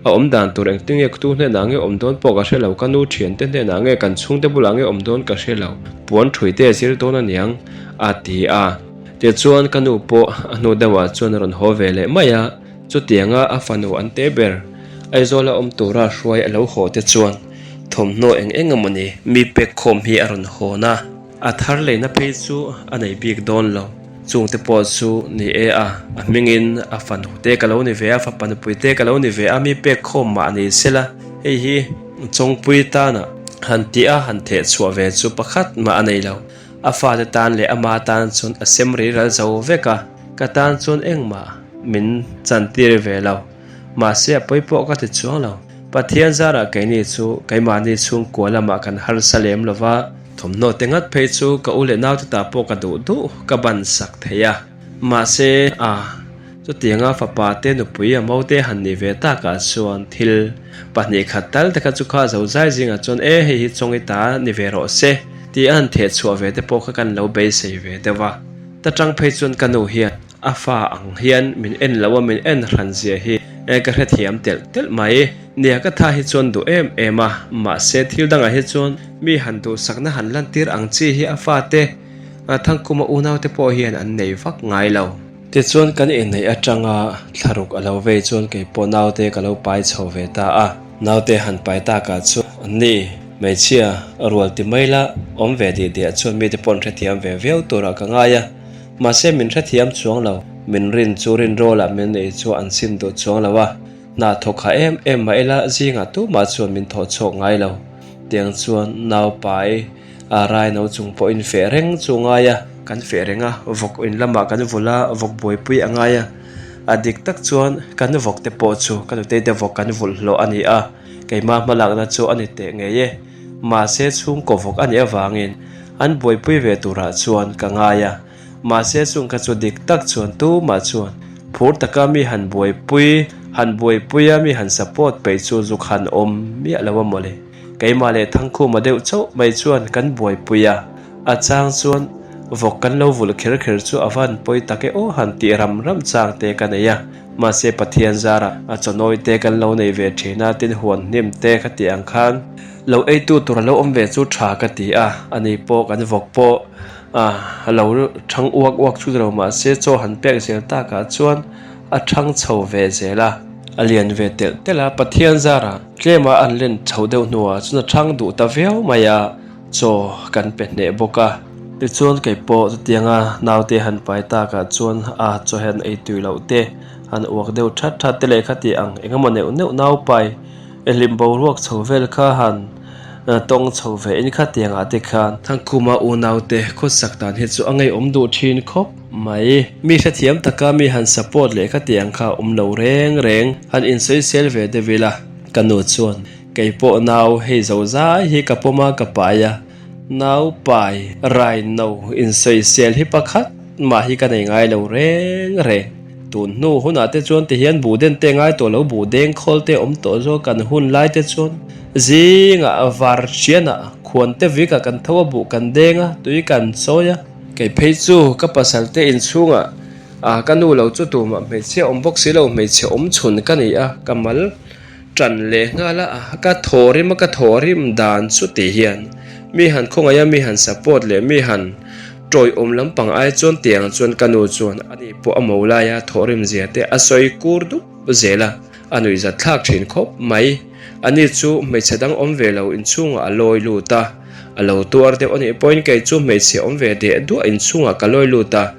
[SPEAKER 1] A awm dan tur engtin nge tu hnenah nge awm dawn pawh ka hre lo, ka nu thiante hnenah nge kan chhungte bulah nge awm dawn ka hre lo, puan thui te a zir dawn aniang a ti a. Tichuan ka nu pawh a hnu deuhah chuan a rawn haw ve leh mai a, chutianga a fanu an te ber Aizawla awm tura hruai a lo haw te chuan thawmhnaw eng eng emawni mi pek khawm hi a rawn hawn a. A thar leina phei chu a nei bik dawn lo. Chungte pawh chu ni e a, a hmingin a fanu te ka lo ni ve a, fapa nupui te ka lo ni ve a, mi pek khawm mah ni sela, hei hi Chawngpui tana han tih a han theh chhuah ve chu pakhat mah a nei lo. A fate tan leh ama tan chuan a sem ri ral zo vek a, ka tan chuan engmah min chantir ve lo. Mahse a pawi pawh ka ti chuang lo. Pathian zarah keini chu keimahni chhungkua lamah kan harsa lem lo va, thawmhnaw te ngat phei chu ka u leh naute ta pawh ka duh duh ka ban sak thei a. Mahse a chutianga fapa te nupui a maute han nih ve takah chuan thil 2 khat tal te kha chu kha zo zai zingah chuan e hei hi chawngi ta ni ve rawh se tih a han theh chhuah ve te pawh kha kan lo beisei ve deuh a. Ta tang phei chuan ka nu hian A fa ang hian min en lo a, min en hran zia hi ka hrethiam telh telh mai. Nia ka tha hi chuan duh em em a, mahse thil dangah hi chuan mi han duhsakna han lantir ang chi hi a fate Thangkuma unaute pawh hian an nei vak ngai lo. Tichuan kan inneih atanga thlaruk a lo vei chuan keipawh naute ka lo pai chho ve ta a, naute han pai takah chuan anni hmeichhia rual ti mai la awm ve dih diah chuan mite pawh an hrethiam ve viau turah ka ngai a. Mahse min hrethiam chuang lo, min rin chu rin rawlah min nei chu an sim duh chuang lo a, hna thawk ha em em mah ila zingah tumah chuan min thawh chhuak ngai lo. Tiang chuan nau pai a rai no chung pawhin feh reng chu ngai a, kan feh reng a, vawk in lamah kan vul a, vawk buaipui a ngai a, a dik tak chuan kan vawk te pawh chu ka nutei te vawk kan vulh hlawh a ni a, keimah hmalakna chu a ni teh ngei e. Mahse chhungkaw vawk a nih avangin an buaipui ve turah chuan ka ngai a, mahse chung kha chu dik tak chuan tumah chuan phur taka mi han buaipui han buaipui a mi han support peih chu zuk han awm miah lo a mawle. Keimah leh Thangkhuma deuh chauh mai chuan kan buaipui a, a chang chuan vawk kan lo vulh kher kher chu a van pawi tak e aw han tih ram ram chang te ka nei a, mahse Pathian zarah a chawnawi te kan lo nei ve thin a, tin huan hnim te kha tih ang khan Lo eitu tur a lo awm ve chu tha ka ti a, ani pawh kan vawk pawh a lo thang uak uak chu ni lo mahse chaw han pek zel takah chuan a thang chho ve zel a, a lian ve telh telh a, Pathian zarah tlema an len chho deuh hnuah chuan a thang duh ta viau mai a, chaw kan pe hneh bawk a. Tichuan kei pawh chutianga naute han pai takah chuan a chaw hian ei tui loh te, han uak deuh that that te leh kha tih ang engemaw neuh neuh naupai I hlim boruak chho vel kha han tawng chho ve in khatiang ah te khan. Thangkhuma unaute khawsak dan hi chu a ngeiawm duh thin khawp mai. Mi hrethiam taka mi han support leh khatiang kha awm lo reng reng. Han insawisel ve deuh ila ka nu chuan keipawh nau hei zo zai hi ka pawm a ka pai a, nau pai rai no insawisel hi pakhat mah hi ka nei ngai lo reng reng. Tun hnu hunah te chuan tihian buh den te ngai tawh lo, buh deng khawl te awm tawh zawk kan hun lai te chuan zingah var hrianah khuan te vikah kan tho a, buh kan deng a, tui kan chawi a. Kei phei chu ka pasal te inchhungah ah ka nu lo chu tumah hmeichhia awm bawk si lo, hmeichhe awm chhun ka ni a, ka mal tan leh nghal a, ka thaw rim a, ka thaw rim dan chu ti hian mi han khawngaih a, mi han support leh mi han Tawiawm lampang ai chuan tiang chuan ka nu chuan ani pawh a mo laia thawhrim zia te a sawi kur dup zel a, a nuihzat thlak thin khawp mai. Ani chu hmeichhe dang awm ve lo inchhungah a lawi lut a, a lo tuar deuh anih pawhin kei chu hmeichhe awm ve deh duah inchhungah ka lawi lut a,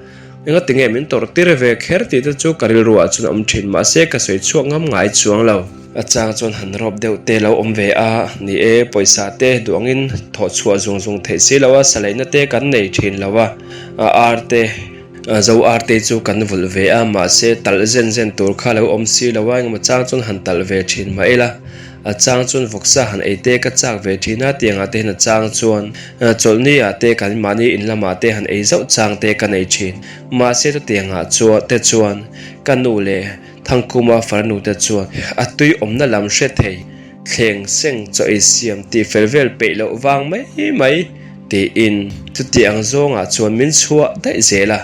[SPEAKER 1] engati nge min tawrh tir ve kher tih te chu ka rilru ah chuan a awm thin mahse ka sawi chhuak ngam ngai chuang lo. A chang chuan han rawp deuh te lo awm ve a, ni e pawisa te duh angin thawh chhuah zung zung theih si lo a, saleihna te kan nei thin lo a, ar te. Zo arte chu kan vulh ve a, mahse talh zen zen tur kha lo awm si lo a, engemaw chang chuan han talh ve thin mah ila, a chang chuan vawksa han ei te ka chak ve thin a, tiangah te hian a chang chuan chawlhni ah te kan mahni in lamah te han ei zauh chang te ka nei thin, mahse chutiangah chuan te chuan ka nu leh Thangkhuma farnu te chuan a tui awmna lam hre thei thleng seng chaw ei siam tih fel vel peih loh vang mai mai tiin chuti ang zawngah chuan min chhuah daih zel a,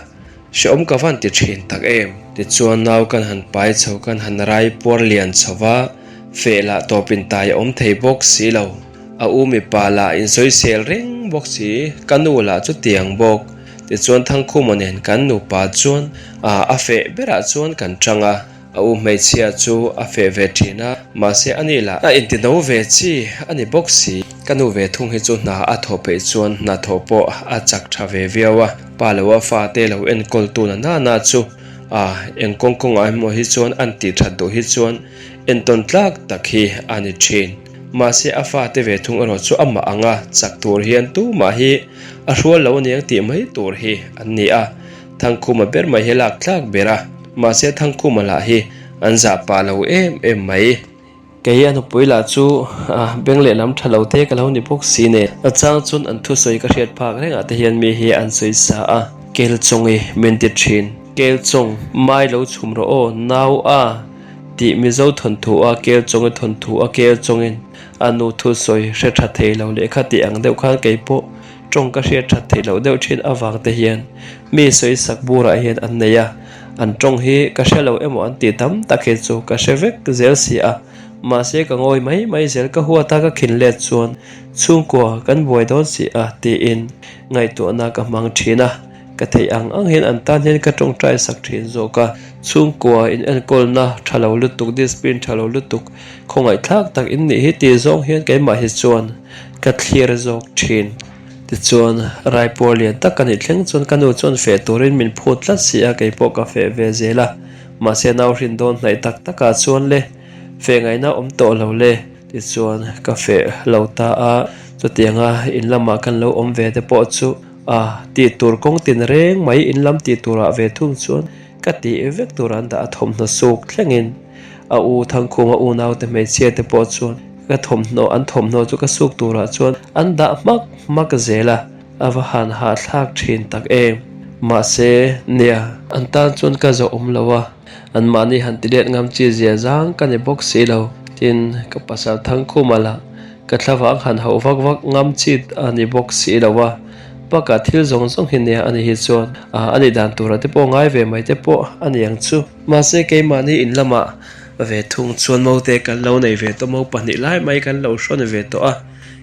[SPEAKER 1] hrehawm ka van ti thin tak em. Tichuan nau kan han pai chho kan han rai puar lian chho va, feh lah tawpin tai a awm thei bawk si lo. A u mipa lah insawisel reng bawk si, ka nu lah chutiang bawk. Tichuan Thangkhuma nen kan nupa chuan a feh berah chuan kan chang a. A u hmeichhia chu a feh ve thin a, mahse a ni lah a intino ve chi a ni bawk si. Ka nu ve thung hi chu hna a thawh peih chuan hna thawh pawh a chak tha ve viau a, pa lo a fate lo enkawl tu na nana chu a eng kawng kawngah emaw hi chuan an tih that duh hi chuan entawn tlak tak hi a ni thin. Mahse a fate ve thung erawh chu amah anga chak tur hian tumah hi a hrual lo aniang tih mai tur hi an ni a. Thangkhuma ber mai hi lak tlak ber a, mahse Thangkhuma lah hi an zah pah lo em em mai. Kei a nupui lah chu beng lehlam tha lo te ka lo ni bawk si nen. A chang chuan an thusawi ka hriat phak rengah te hian mi hi an sawi sa a, Kel chawngi min ti thin. Kel chawng, mai lo chhum rawh aw, nau a tih Mizo thawnthu a kel chawngi thawnthu a kel chawngin a nu thusawi hre tha thei lo lehkha tih ang deuh khan kei pawh Tawng ka hriat that theih loh deuh thin avang te hian mi sawi sak burah hian an nei a, an tawng hi ka hre lo emaw an tih tam tak hi chu ka hre vek zel si a, mahse ka ngawi mai mai zel ka huat a ka khin let chuan chhungkua kan buai dawn si a tiin ngaihtuahna ka hmang thin a, ka theih ang ang hian an tan hian ka tawngtai sak thin zawk a, chhungkua in enkawlna tha lo lutuk discipline tha lo lutuk khawngaihthlak tak in nih hi tih zawng hian keimah hi chuan Ka thlir zawk thin. Tichuan, Raipur lian tak ka nih thleng chuan ka nu chuan feh turin min phut tlat si a, kei pawh ka feh ve zel a. Mahse, nau hrin dawn hnaih tak takah chuan le, feh ngaihna awm tawh lo le. Tichuan, ka feh lo ta a, chutianga in lamah kan lo awm ve te pawh chu a tih tur kawng tin reng mai in lam tih turah ve thung chuan ka tih vek tur an dah a thawmhnaw suk thlengin. A u Thangkhuma unaute hmeichhia te pawh chuan ka thawmhnaw an thawmhnaw chu ka suk turah chuan an dah hmak hmak zel a, a va han hahthlak thin tak em. Mahse, nia, an tan chuan ka zawh awm lo a, anmahni han ti let ngam chi zia zang ka ni bawk si lo. Tin, ka pasal Thangkhuma lah ka thlavang han hauh vak vak ngam chi a ni bawk si lo a, bakah thil zawng zawng hi nia a ni hi chuan a nih dan turah te pawh ngai ve mai te pawh a ni ang chu. Mahse keimahni in lamah ve thung chuan naute kan lo nei ve tawh mo pahnih lai mai kan lo hrawn ve tawh a,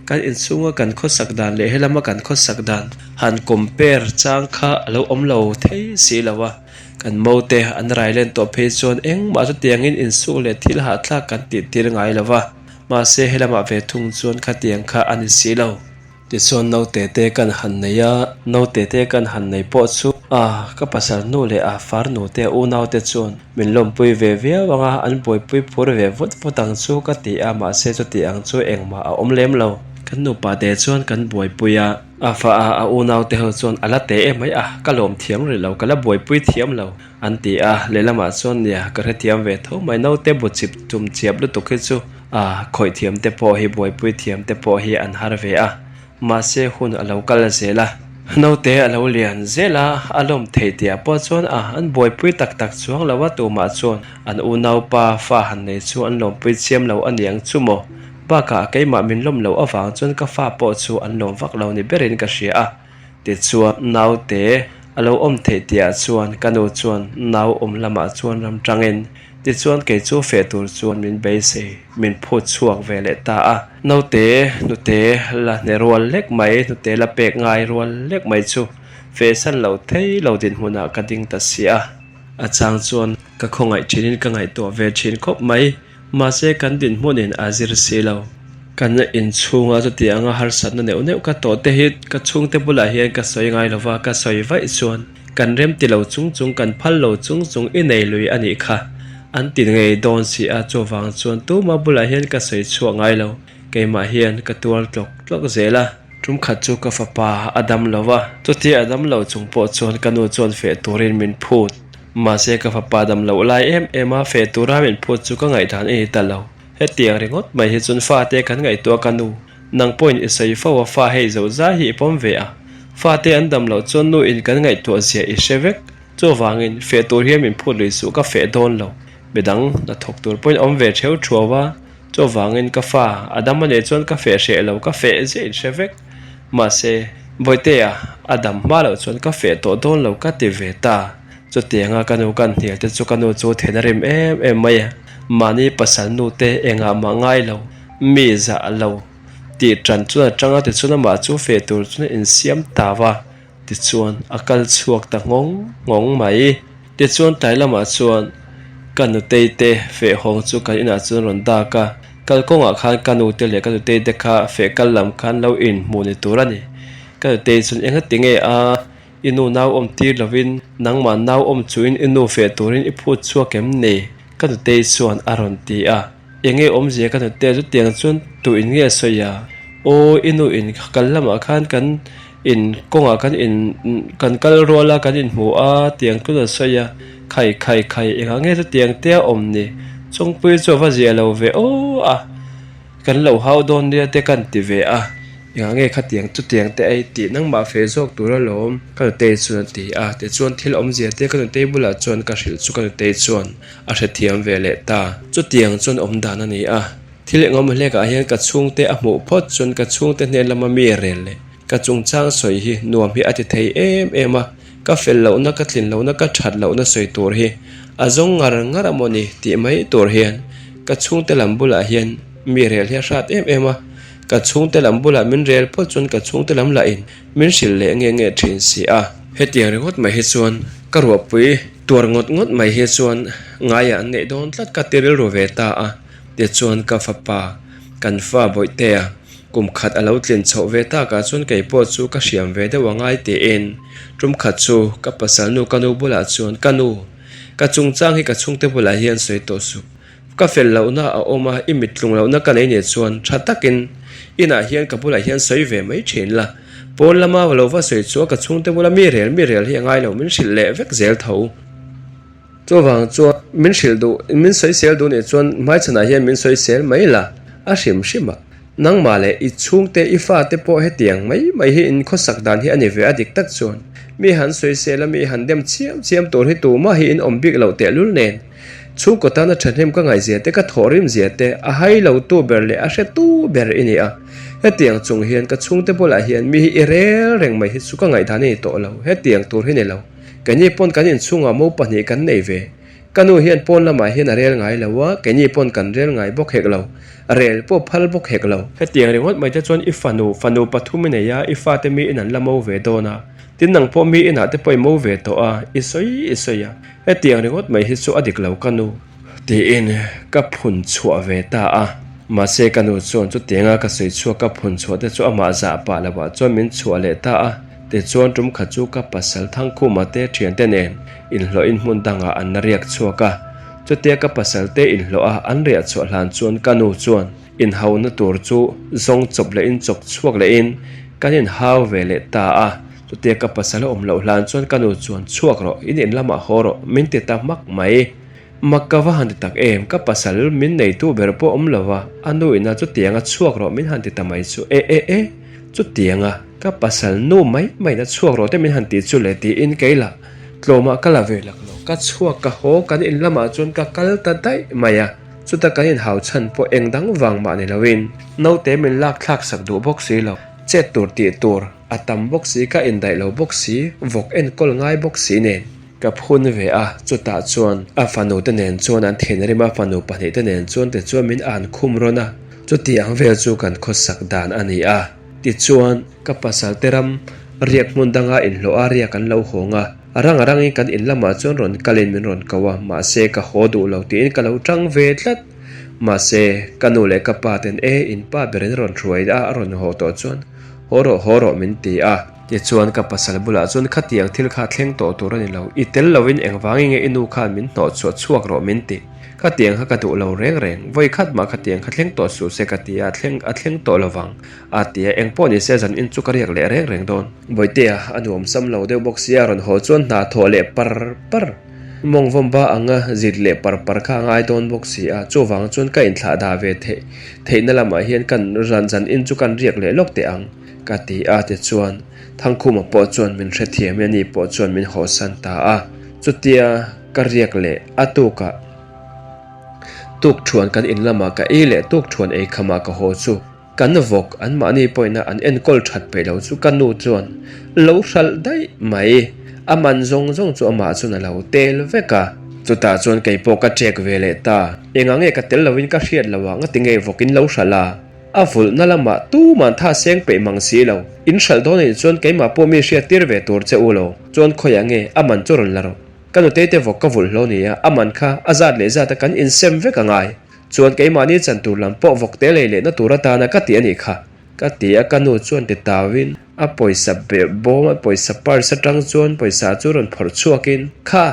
[SPEAKER 1] kan inchhunga kan khawsak dan leh helama kan khawsak dan han compare chang kha a lo awm lo thei si lo a, kan mote an rai len tawh phei chuan engmah chutiangin insuk leh thil hahthlak kan tih tir ngai lo va, mahse helamah ve thung chuan khatiang kha a ni si lo. Tichuan naute te kan han nei a, naute te kan han nei pawh chu a ka pasal nu leh a farnu te a unau te chuan min lawmpui ve viau ang a, an buaipui phur ve vut vut ang chu ka ti a, mahse chuti ang chu engmah a awm lem lo. Kan nupa te chuan kan buaipui a, a fa a a unau te ho chuan a la te em mai a, ka lawm thiam rih lo, ka la buaipui thiam lo an ti a, lehlamah chuan nia ka hrethiam ve tho mai, naute bu chip tum chiap lutuk hi chu. A khawih thiam te pawh hi buaipui thiam te pawh hi an har ve a, mahse hun a lo kal zel a, naute a lo lian zel a, a lawm thei tih ah pawh chuan a an buaipui tak tak chuang lo a, tumah chuan an unaupa fa han nei chu an lawmpui chiam lo a niang chu maw? Bakah keimah min lawm loh avang chuan ka fa pawh chu an lawm vak lo ni berin ka hria a. Tichuan naute a lo awm theih tih ah chuan ka nu chuan nau awm lamah chuan ram tangin tichuan kei chu feh tur chuan min beisei min phut chhuak ve leh ta a. Naute hnute la hne rual lek mai hnute la pek ngai rual lek mai chu feh san lo thei lo dinhmunah ka ding ta si a. A chang chuan ka khawngaih thinin ka ngaihtuah ve thin khawp mai. Mahse kan dinhmunin a zir si lo. Kan inchhunga chutianga harsatna neuh neuh ka tawh te hi ka chhungte bulah hian ka sawi ngai lova, ka sawi vaih chuan kan rem ti lo chung chung, kan phal lo chung chung i nei lui a nih kha an ti ngei dawn si a, chuvang chuan tuma bulah hian ka sawi chhuak ngai lo, keimah hian ka tuar tlawk tlawk zel a. Tum khat chu ka fapa a dam lo va, chutia a dam lo chung pawh chuan ka nu chuan feh turin min phut. Mahse ka fapa dam loh lai em em a, feh tura min phut chu ka ngaihdan i ni ta lo. Hetiang ringawt mai hi chuan fate kan ngaihtuah ka nu, nang pawhin i sawi fo a, fa hei zo zai hi i pawm ve a. Fate an dam loh chuan nu in kan ngaihtuah zia i hre vek. Chuvangin feh tur hian min phut lui suh ka feh dawn lo. Midang hnathawk tur pawhin awm ve theu thuau a, chuvangin ka fa a dam a nih chuan ka feh hreh lo, ka feh zia in hre vek. Mahse, Bawihtea a dam hma loh chuan ka feh tawh dawn lo ka ti ve ta. Chutianga ka nu kan hnial te chu ka nu chu then a rim em em mai a, mahni pasal nu te engah mah ngai lo, mi zah lo tih tan chuan a tang a tichuan amah chu feh tur chuan a insiam ta va, tichuan a kal chhuak ta nghawng nghawng mai. Tichuan tlai lamah chuan ka nutei te feh hawng chu kan inah chuan rawn dak a, kalkawngah khan ka nu te leh ka nutei te kha feh kal lam khan lo inhmuh ni tur a ni. Ka nutei chuan engati nge a I nu nau awm tir lovin nangmah nau awm chuin i nu feh turin i phut chhuak em ni? Ka nutei chuan a rawn ti a. Enge awmzia ka nute chutiang chuan tu in nge sawi a? Aw i nu in kal lamah khan kan in kawngah kan in kan kal rual a kan inhmu a tiang chuan a sawi a. Khai khai khai engah nge chutiang te a awm ni? Chawngpui chu a va zia lo ve aw a. Kan lo hau dawn nia te kan ti ve a, engah nge khatiang chutiang te ei tih nangmah fe zawk tur alawm ka nutei chuan a ti a, tichuan thil awmzia te ka nutei bulah chuan ka hrilh chu ka nutei chuan a hrethiam ve leh ta. Chutiang chuan awm dan a ni a, thil engawm hlekah hian ka chhungte a hmuh phawt chuan ka chhungte hnen lama mi rel leh ka chungchang sawi hi nuam hi a ti thei em em a, ka fel lohna ka tlin lohna ka that lohna sawi tur hi a zawng ngar ngar a mawni tih mai tur hian ka chhungte lam bulah hian mi rel hi a hrat em em a, ka chhungte lam bulah min rel phawt chuan ka chhungte lam lahin min hrilh leh nge nge thin si a. Hetiang ringawt mai hi chuan ka ruahpui tuar ngawt ngawt mai hi chuan ngaiah an neih dawn tlat ka ti rilru ve ta a, tichuan ka fapa kan fa Bawihtea kum khat a lo tlin chhoh ve takah chuan kei pawh chu ka hriam ve deuh a ngai tiin tum khat chu ka pasal nu ka nu bulah chuan ka nu ka chungchang hi ka chhungte bulah hian sawi tawh suh. Ka fel lohna a awm a, i mit tlung lohna ka nei nih chuan tha takin inah hian ka bulah hian sawi ve mai thin la. Pawn lama lo va sawi chu a ka chhungte bula mi rel mi rel hi a ngai lo, min hrilh leh vek zel tho. Chuvang chuan min hrilh duh, min sawi sel duh nih chuan hmaichhanah hian min sawi sel mai la, a hrim hrim a. Nangmah leh i chhungte, i fate pawh hetiang mai mai hi in khawsak dan hi a ni ve a dik tak chuan mi han sawi sel a, mi han dem chiam chiam tur hi tumah hi in awm bik loh tehlul nen. Chhungkaw tana thahnem ka ngaihzia te, ka thawhrim zia te, a hai lo tu ber leh a hre tu ber i ni a. Hetiang chung hian ka chhungte bulah hian mi hi i rel reng mai hi chu ka ngaihdan a ni tawh lo, hetiang tur hi ni lo. Keini pawn kan inchhungah mo pahnih kan nei ve. Ka nu hian pawn lamah hian a rel ngai lo a, keini pawn kan rel ngai bawk hek lo, rel pawh phal bawk hek lo. Hetiang ringawt mai te chuan i fanu, fanu pathum i nei a, i fate mi in an la mo ve dawn a, tin nang pawh mi inah te pawh i mo ve tawh a, i sawi i sawi a. Hetiang ringawt mai hi chu a dik lo ka nu. Tiin ka phun chhuah ve ta a. Mahse ka nu chuan chutianga ka sawi chhuak ka phun chhuah te chu amah zah pah lovah chuan min chhuah leh ta a. Tichuan tum khat chu ka pasal Thangkhuma te thiante nen inhlawhin hmun dangah an riak chhuak a. Chutia ka pasal te inhlawh a an riah chhuah hlan chuan ka nu chuan inhauna tur chu zawng chawp lehin chawk chhuak lehin kan inhau ve leh ta a. Chutia ka pasal a awm loh hlan chuan ka nu chuan chhuak rawh, in in lamah haw rawh, min ti ta hmak mai. Mak ka va han ti tak em, ka pasal min neitu ber pawh awm lo va, a nu ina chutianga chhuak rawh min han ti ta mai chu e e e, chutianga ka pasal nu mai maina chhuak rawh te min han ti chu le tiin kei lah tlawmah ka la ve lak lo, ka chhuak ka haw kan in lamah chuan ka kal ta daih mai a, chuta kan inhau chhan pawh eng dang vang mah ni loin naute min lak thlak sak duh bawk si lo, chet tur tih tur. A tam bawk si, ka indaih lo bawk si, vawk enkawl ngai bawk si nen. Ka phun ve a, chutah chuan a fanu te nen chuan an thinrim a, fanu pahnih te nen chuan tichuan min an khum rawn a, chuti ang vel chu kan khawsak dan a ni a. Tichuan, ka pasal te ram riak hmun danga inhlawh a riak an lo hawng a, a rang a rangin kan in lamah chuan rawn kalin min rawn ko a, mahse ka haw duh lo tiin ka lo tang ve tlat. Mahse, ka nu leh ka pa ten e, in pa berin a rawn hruai a, a rawn haw tawh chuan haw rawh haw rawh min ti a. Tichuan ka pasal bulah chuan khatiang thil kha thleng tawh tur a ni lo, i tel loin engvangin nge i nu khan min hnawh chhuah chhuak rawh min ti. Khatiang kha ka duh lo reng reng, vawi khat mah khatiang kha thleng tawh suh se ka ti a, thleng a thleng tawh lo vang a ti a, engpawh ni se zan in chu ka riak leh reng reng dawn. Bawitea a nuam sam lo deuh bawk sia rawn haw chuan hna thawh leh par par. Mawng vawmba anga zit leh par par kha a ngai dawn bawk si a, chuvang chuan ka inthlah dah ve theih theihna lamah hian kan ran zan in chu kan riak leh lawk teh ang ka ti a tichuan Thangkhuma pawh chuan min hrethiam e ani pawh chuan min hawsan ta a, chutia ka riak leh a tukah tukthuan kan in lamah ka ei leh tukthuan ei khamah ka haw chu. Kan vawk anmahni pawhina an enkawl that peih lo chu ka nu chuan lo hralh daih mai. A man zawng zawng chu amah chuan a lo tel vek a. Chutah chuan kei pawh ka check ve leh ta. Engah nge ka tel loin ka hriat lo a, ngati nge vawk in lo hralh a? A vulhna lamah tuman tha seng peih mang si lo. In hralh dawn anih chuan keimah pawh mi hriat tir ve tur che u lo. Chuan khawiah nge a man chu rawn la rawh. Ka nutei te vawk ka vulh hlo nia, a man kha a zat leh zat a kan insem vek a ngai. Chuan keimahni chan tur lam pawh vawk te lei lehna tur atana ka ti a nih kha. Ka ti a, ka nu chuan ti tauin a pawisa bawm a pawisa purse atang chuan pawisa chu rawn phawrh chhuakin, Kha,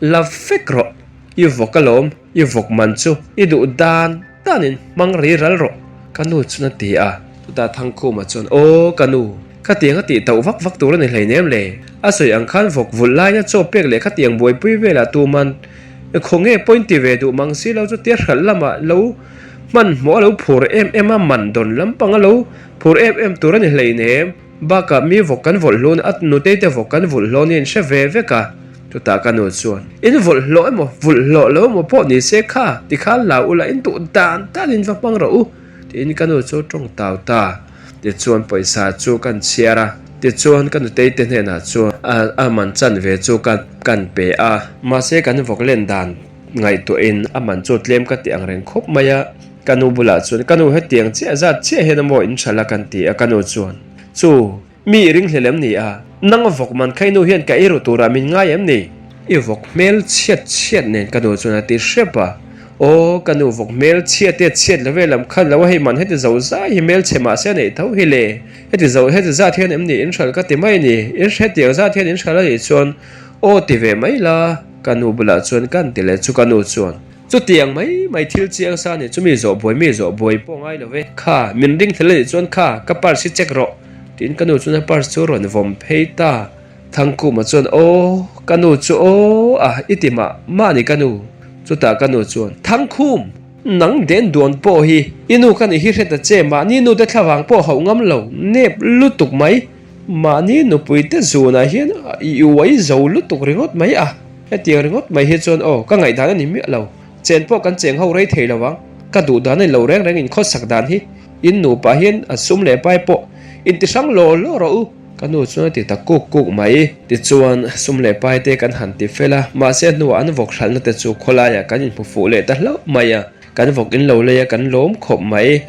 [SPEAKER 1] la vek rawh, i vawk alawm, i vawk man chu i duh dan danin hmang ri ral rawh, ka nu chuan a ti a. Chutah Thangkhuma chuan, Aw, ka nu, khatiang a tih tauh vak vak tur a ni hleinem le. A sawi ang khan vawk vulh laina chaw pek leh khatiang buaipui velah tuman Khawnge point ti ve duh mang si lo chu tia hralh lamah lo hmanhmawh a lo phur em em a, man dawn lampang a lo phur em em tur a ni hleinem. Bakah mi vawk kan vawlh hlun a, nutei te vawk kan vulh hlawh nia in hre ve vek a. Chutah ka nu chuan, In vawlh hlawh emaw, vulh hlawh lo emaw pawh ni se kha, tikhan la ula in duh dan dan in va hmang rawh u, tiin ka nu chu tawng tau ta. Tichuan pawisa chu kan chhiar a, tichuan ka nutei te hnenah chuan a man chan ve chu ka kan pe a. Mahse kan vawk len dan ngaihtuahin a man chu tlem ka ti ang reng khawp mai a, ka nu bulah chuan ka nu hetiang chiah zat chiah hian a maw in hralh a kan ti a, ka nu chuan chu mi i ringhlel em ni a, nang vawk man kha i nu hian ka ei ru turah min ngai em ni? I vawk hmel chhiat chhiat nen ka nu chuan a ti hrep a. Aw, ka nu vawk hmel chhiat te chhiat lo ve lam khan lo a, hei man heti zo zai hi hmel chhe mah se a neih tho hi le. Heti zo heti zat hian em ni in hralh ka ti mai ni, in hetiang zat hian in hralh a nih chuan aw ti ve mai la, ka nu bulah chuan kan ti leh chu ka nu chuan chutiang mai mai thil chiang sa nih chu mi zawh buai mi zawh buai pawh ngai lo ve, kha min ring thel a nih chuan kha ka purse hi check rawh tiin ka nu chuan a purse chu rawn vawm phei ta. Thangkhuma chuan, Aw, ka nu chu aw a, i ti mah mah ni ka nu. Chutah ka nu chuan, Thangkhum, nang den duan pawh hi i nu ka nih hi hre ta che, mahni nute thlavang pawh hauh ngam lo, nep lutuk mai, mahni nupuite zunah hian i uai zo lutuk ringawt mai a, hetiang ringawt mai hi chuan aw, ka ngaihdan a ni miah lo, chen pawh kan cheng ho rei thei lo ang, ka duh dan a ni lo reng reng inkhawsak dan hi, in nupa hian a sum leh pai pawh intihrang law law rawh u. Ka nu chuan a ti ta kuk kuk mai. Tichuan, sum leh pai te kan han ti fel a, mahse a hnuah an vawk hralhna te chu khawlaiah kan inhmu fuh leh ta hlauh mai a. Kan vawk in lo lei a, kan lawm khawp mai.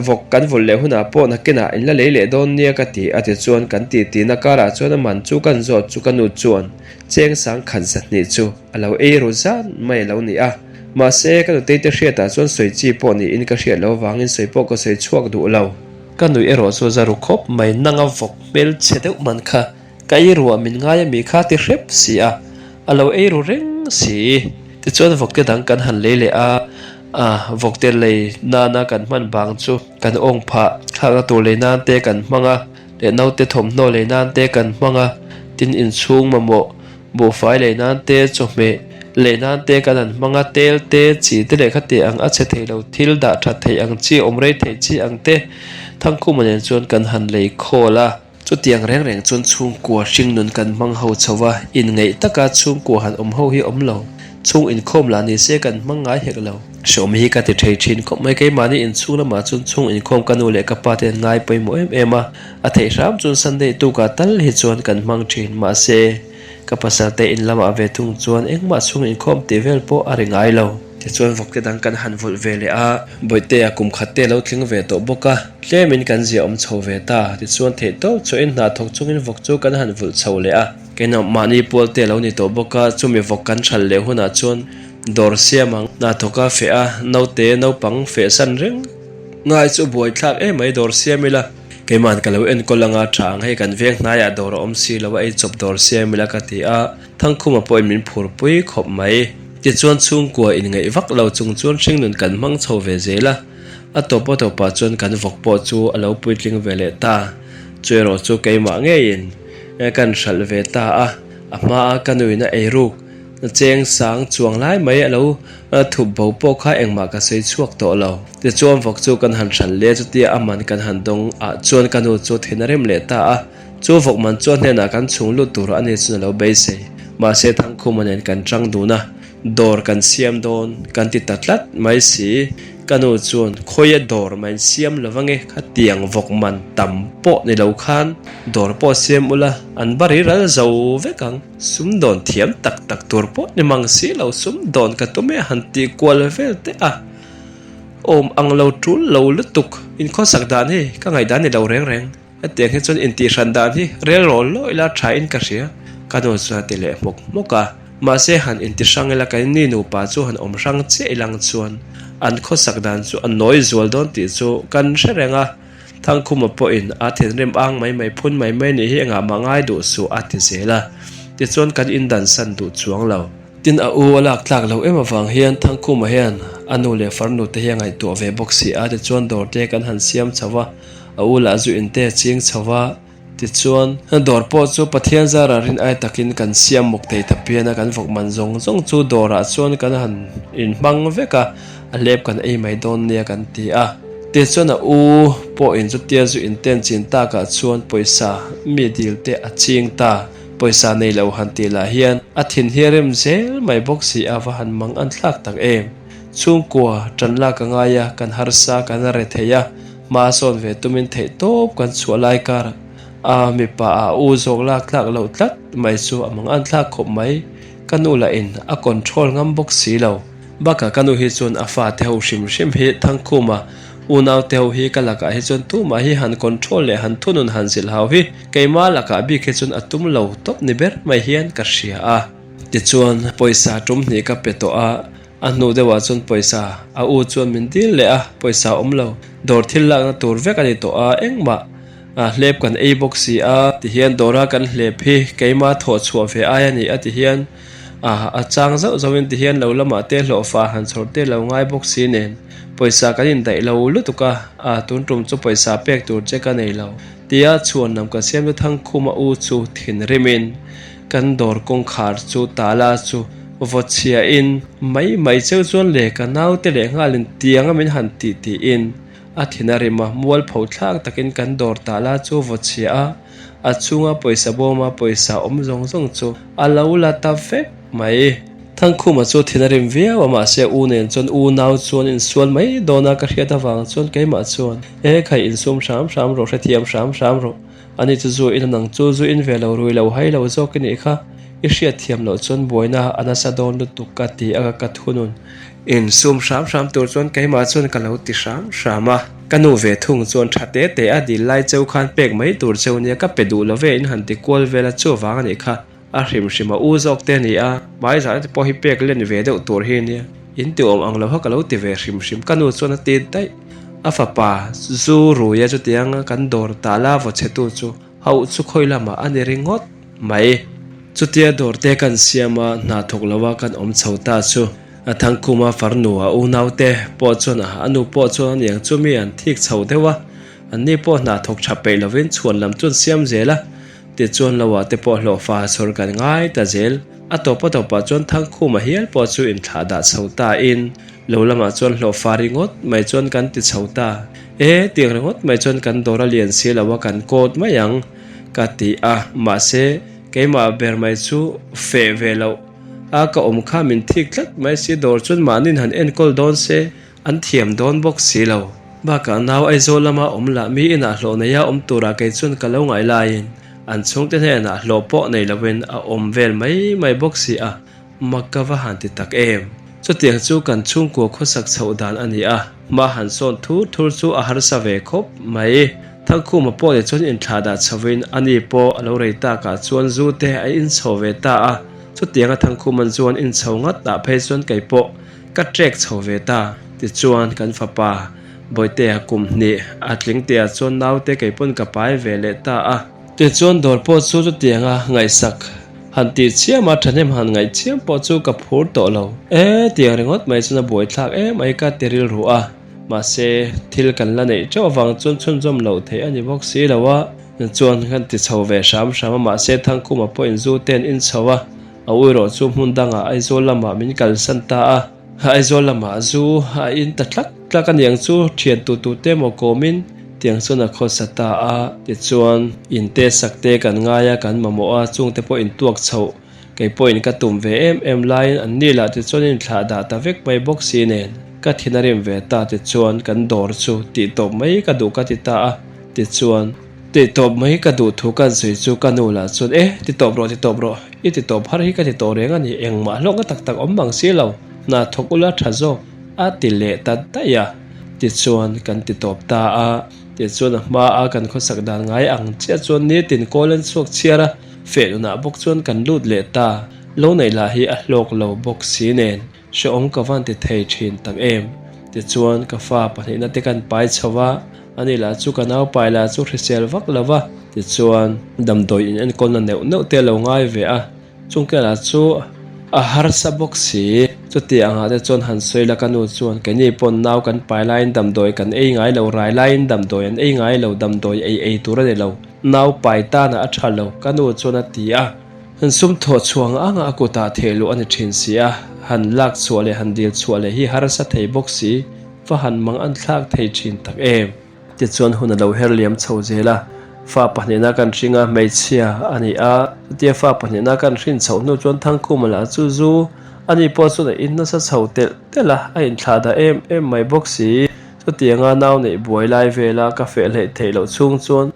[SPEAKER 1] Vawk kan vulh leh hunah pawh nakinah in la lei leh dawn nia ka ti a tichuan kan ti tina karah chuan a man chu kan zawt chu ka nu chuan cheng sang khat zahnih chu a lo ei ru zan mai a lo ni a. Mahse, ka nutei te hriatah chuan sawi chi pawh niin ka hriat loh avangin sawi pawh ka sawi chhuak duh lo. Ka nuih erawh chu za ru khawp mai, nanga vawk hmel chhe deuh man kha ka ei ruah min ngai ami kha ti hrep si a, a lo ei ru reng si. Tichuan vawkte dang kan han lei leh a, a vawkte lei nana kan hman bang chu kan awng phah, thlakna tur lei nan te kan hmang a, leh naute thawmhnaw lei nan te kan hmang a, tin inchhung mamawh buhfai lei nan te, chawhmeh lei nan te kan han hmang a, tel te, chi te leh khati ang a chhe thei lo thil dah that theih ang chi, awm rei theih chi ang te Thangkhuma nen chuan kan han lei khawl a. Chutiang reng reng chuan chhungkua hringnun kan hmang ho chho a, inngeih taka chhungkua han awm ho hi awm lo. Chhung inkhawm lah ni se kan hmang ngai hek lo. Hreawm hi ka ti thei thin khawp mai, keimahni inchhung lamah chuan chhung inkhawm ka nu leh ka pa te an ngai pawimawh em em a, a theih hram chuan Sunday tukah tal hi chuan kan hmang thin, mahse ka pasal te in lamah ve thung chuan engmah chhung inkhawm tih vel pawh a ri ngai lo. Tichuan vawkte dang kan han vulh ve leh a, Bawihtea kum khat te lo tling ve tawh bawk a, tlemin kan zia awm chho ve ta, tichuan theih tawp chhuahin hna thawk chungin vawk chu kan han vulh chho leh a. Keimah mahni pual te a lo ni tawh bawk a, chumi vawk kan hralh leh hunah chuan. Dawr siam ang. Hna thawk a feh a, naute naupang feh san reng ngai chu buaithlak em mai dawr siam ila. Keima'n ka lo enkawl anga tha ang hei kan veng hnaiah dawr a awm si lo a ei chawp dawr siam ila ka ti a, Thangkhuma pawhin min phurpui khawp mai. Tichuan chhungkua inngaih vak lo chung chuan hringnun kan hmang chho ve zel a, a tawp a tawpah chuan kan vawk pawh chu a lo puitling ve leh ta. Chu erawh chu keimah ngeiin kan hralh ve ta a, a hmaa ka nuin a eiruk cheng sang chuang lai mai a lo thup bo pawh kha engmah ka sawi chhuak tawh lo. Tichuan vawk chu kan han hralh leh chutia a man kan han dawng ah chuan ka nu chu thin a rem leh ta a. Chu vawk man chuan hnenah kan chhung lut tur a ni chuan a lo beisei. Mahse Thangkhuma nen kan chang dun a, dawr kan siam dawn kan ti ta tlat mai si. Ka nu chuan khawia dawr mai in siam lo ange khatiang vawk man tam pawh ni lo khan dawr pawh siam ula an ba ri ral zo vek ang. Sumdawn thiam tak tak tur pawh ni mang si lo sumdawn ka tum e han tih kual vel teh a. Awm ang lo tul lo lutuk inkhawsak dan hi ka ngaihdan ni lo reng reng. Hetiang hi chuan intihhran dan hi rel rawl law ila tha in ka hria, ka nu chuan a ti leh hmawk hmawk a. Mahse han intihrang ila kan ni nupa chu han awm hrang chiah ilang chuan an khawsak dan chu a nawi zual dawn tih chu kan hre reng a. Thangkhuma pawhin a thinrim ang mai mai phun mai mai nih hi engah mah ngai duh suh a ti zel a, tichuan kan indansan duh chuang lo. Tin a u a lak tlak loh em avang hian Thangkhuma hian a nu leh farnu te hi a ngaihtuah ve bawk si a, tichuan dawr te kan han siam chho a. A u lah zu in te a ching chho va, tichuan dawr pawh chu Pathian zara rin ai takin kan siam mawk thei ta pian a, kan vawk man zawng zawng chu dawrah chuan kan han inhmang vek a, a hlep kan ei mai dawn nia kan ti a. Tichuan a u pawhin chutia zu in ten chin takah chuan pawisa mi dil te a ching ta, pawisa nei lo han tih lah hian a thin hi a rem zel mai bawk si a, va han mang an thlak tak em. Chhungkua tan lak a ngai a, kan harsa kan re thei a. Hma sawn ve tumin theih tawp kan chhuah lai kar a mipa a u zawk lak tlak loh tlat mai chu a mang an thlak khawp mai. Ka nu lah in a control ngam bawk si lo. Bakah ka nu hi chuan a fate ho hrim hrim hi Thangkhuma unau te ho hi ka lakah hi chuan tumah hi han control leh han thunun han zilh hau hi keimah lakah bik hi chuan a tum lo tawp ni ber mai hian ka hria a. Tichuan pawisa tum hnih ka pe tawh a. A hnu deuhah chuan pawisa a u chuan min dil leh a, pawisa a awm lo. Dawr thil lakna tur vek a ni tawh a, engmah hlep kan ei bawk si a tihian dawra kan hlep hi keima thawh chhuah ve ai a ni a tihian a chang zauh zauhin tihian lo lamah te hlawhfa han chhawr te lo ngai bawk si nen pawisa kan indaih lo lutuk a, tun tum chu pawisa pek tur che ka nei lo tia chhuan lam ka siam chu Thangkhuma u chu thinrimin kan dawr kawngkhar chu tala chu Vaw chhiahin, mai mai cheu chuan le ka naute leh nghalin tianga min han tih tiin a thin a rim a, mualpho thlak takin kan dawr tah la chu vaw chhia a, a chhunga pawisa bawma pawisa awm zawng zawng chu a lo la ta vek mai. Thangkhuma chu thin a rim viau a, mahse u nen chuan u nau chuan insual mai dawn a ka hriat avang chuan keimah chuan, E khai insum hram hram rawh, hrethiam hram hram rawh. Ani chu zu in a nang chu zu in ve lo rui lo hai lo zawk i nih kha, i hriat thiam loh chuan buaina a nasa dawn lutuk ka ti a ka thunun. Insum hram hram tur chuan keimah chuan ka lo ti hram hram a, ka nu ve thung chuan tha te te a dil lai cheu khan pek mai tur cheu nia ka pe duh lo ve in han ti kual vel a chuvang a nih kha a hrim hrim a u zawk te a ni a, hmai zahna te pawh hi pek len ve deuh tur hi nia in ti awm ang lo kha ka lo ti ve hrim hrim ka nu chuan a ti daih. A fapa zu ruia chutianga kan dawr tah la vaw chhetu chu hauh chu khawi lamah a ni ringawt mai. Chutia dawr te kan siam a, hna thawk loa kan awm chho ta chu a Thangkhuma farnu a unaute pawh chuan a a nu pawh chuan aniang chu mi an thik chho deuh a, anni pawh hna thawk tha peih lovin chhuan lam chu an siam zel a. Tichuan loah te pawh hlawhfa chhawr kan ngai ta zel. A tawp a tawpah chuan Thangkhuma hial pawh chu inthlah dah chho tain lo lamah chuan hlawhfa ringawt mai chuan kan ti chho ta. E, tiang ringawt mai chuan kan dawr a lian si lo a kan kawt mai ang ka ti a, mahse keimah ber mai chu feh ve loh a ka awm kha min thik tlat mai si dawr chuan mahniin han enkawl dawn se An thiam dawn bawk si lo. Bakah nau Aizawl lama awm lah mi inah hlawh neia awm turah kei chuan ka lo ngai laiin an chhungte hnenah hlawh pawh nei loin a awm vel mai mai bawk si a, mak ka va han ti tak em. Chutiang chu kan chhungkua khawsak chhoh dan a ni a, hma han sawn thur thur chu a harsa ve khawp mai. Thangkhuma pawh leh chuan inthlah dah chhoin ani pawh a lo rei takah chuan zu te a inchho ve ta a. Chutianga Thangkhuman chuan inchho ngat ah phei chuan kei pawh ka trek chho ve ta. Tichuan kan fapa Bawitea kum hnih a tling tih ah chuan naute kei pawn ka pai ve leh ta a. Tichuan dawr pawh chu chutianga ngaihsak han tih chiam a thahnem han ngaih chiam pawh chu ka phur tawh lo. E tiang ringawt mai chuan a buaithlak em ai ka ti rilru a. Mahse thil kan la neih teuh avang chuan chhunzawm loh theih a ni bawk si lo a. Chuan kan ti chho ve hram hram a, mahse Thangkhuma pawhin zu te an in chho a, a ui rawh chu hmun dangah Aizawl lamah min kalsan ta a. Aizawl lamah zu a in ta tlak tlak a niang chu thian tu tu te emaw kawmin tiang chuan a khawsa ta a. Tichuan in te sak te kan ngai a, kan mamawh a, chungte pawh in tuak chhoh Kei pawhin ka tum ve em em laiin an ni lah tichuan in thlah dah ta vek mai bawk si nen ka thin a rim ve ta tichuan kan dawr chu tih tawp mai ka duh ka ti ta a tichuan tih tawp mai ka duh thu kan sawi chu ka nu lah chuan e ti tawp rawh ti tawp rawh i ti tawp har hi ka ti tawh reng a ni engmah hlawkna tak tak awm mang si lo hna thawk ula tha zawk a ti leh ta daih a tichuan kan ti tawp ta a tichuan a hma a kan khawsak dan ngai ang chiah chuan nitin kawl an chhuak chhiar a. Fehlunah bawk chuan kan lut leh ta, lo neih lah hi a hlawk lo bawk si nen, hrehawm ka van ti thei thin tak em. Tichuan ka fa pahnihna te kan pai chho a, ani lah chu ka nau pai lah chu hrisel vak lo va, tichuan damdawi in enkawlna neuh neuh te a lo ngai ve a, chungte lah chu a harsa bawk si. Chuti angah te chuan han sawi la ka nu chuan keini pawn nau kan pai laiin damdawi kan ei ngai lo, rai laiin damdawi an ei ngai lo, damdawi ei ei tur a ni lo. Nau pai tana a tha lo, ka nu chuan a ti a. Han sum thawh chhuang anga a kutah theh luh a ni thin si a, han lak chhuah leh han dil chhuah leh hi harsa thei bawk si, va han mang an thlak thei thin tak em. Tichuan hun a lo her liam chho zel a, fa pahnihna kan hring a, hmeichhia a ni a, chutia fa pahnihna kan hrin chhoh hnu chuan Thangkhuma lah chu zu a ni pawh chuan a in nasa chho telh telh a, a inthlah dah em em mai bawk si. Chutianga nau neih buai lai vela ka feh hleih theih loh chhung chuan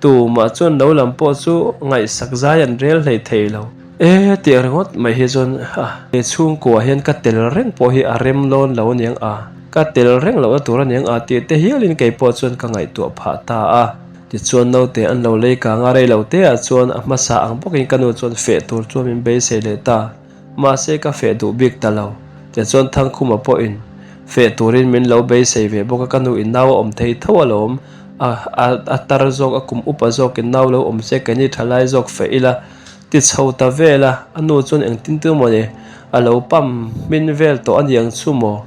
[SPEAKER 1] tumah chuan lo lam pawh chu ngaihsak zai an rel hlei thei lo. E tih ringawt mai hi chuan a he chhungkua hian ka tel reng pawh hi a rem lawn lo aniang a, ka tel reng lohna tur aniang a tih te hialin kei pawh chuan ka ngaihtuah phah ta a. Tichuan naute an lo lei kang a, rei lo te ah chuan a hmasa ang bawkin ka nu chuan feh tur chuan min beisei leh ta. Mahse ka feh duh bik ta lo. Tichuan Thangkhuma pawhin feh turin min lo beisei ve bawk a, ka nu in nau a awm thei tho alawm. A a tar zawk, a kum upa zawkin nau lo awm se keini thalai zawk feh ila ti chho ta vel a, a nu chuan engtin tu maw ni a lo pam hmin vel tawh a niang chu maw?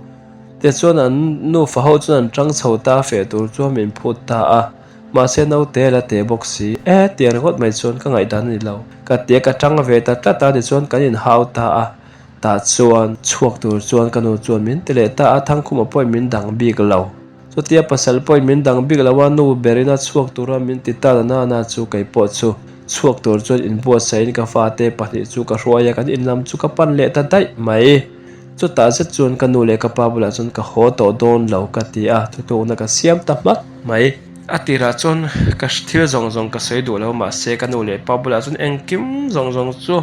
[SPEAKER 1] Tichuan an nufa ho chuan an tang chho ta feh tur chuan min phut ta a. Mahse naute a la teh bawk si. E tiang ringawt mai chuan ka ngaihdan a ni lo. Ka ti a, ka tang ve ta tlat a tichuan kan inhau ta a. Tah chuan chhuak tur chuan ka nu chuan min ti leh ta a, Thangkhuma pawhin min dang bik lo. Chutia pasal pawhin min dang bik lo a, nu berin a chhuak tura min ti ta na na chu kei pawh chu chhuak tur chuan inbuatsahin ka fate pahnih chu ka hruai a, kan inlam chu ka pan leh ta daih mai. Chutah zet chuan ka nu leh ka pa bulah chuan ka haw tawh dawn lo ka ti a, thutlukna ka siam ta hmak mai. A tirah chuan ka thil zawng zawng ka sawi duh lo mahse ka nu leh pa bulah chuan engkim zawng zawng chu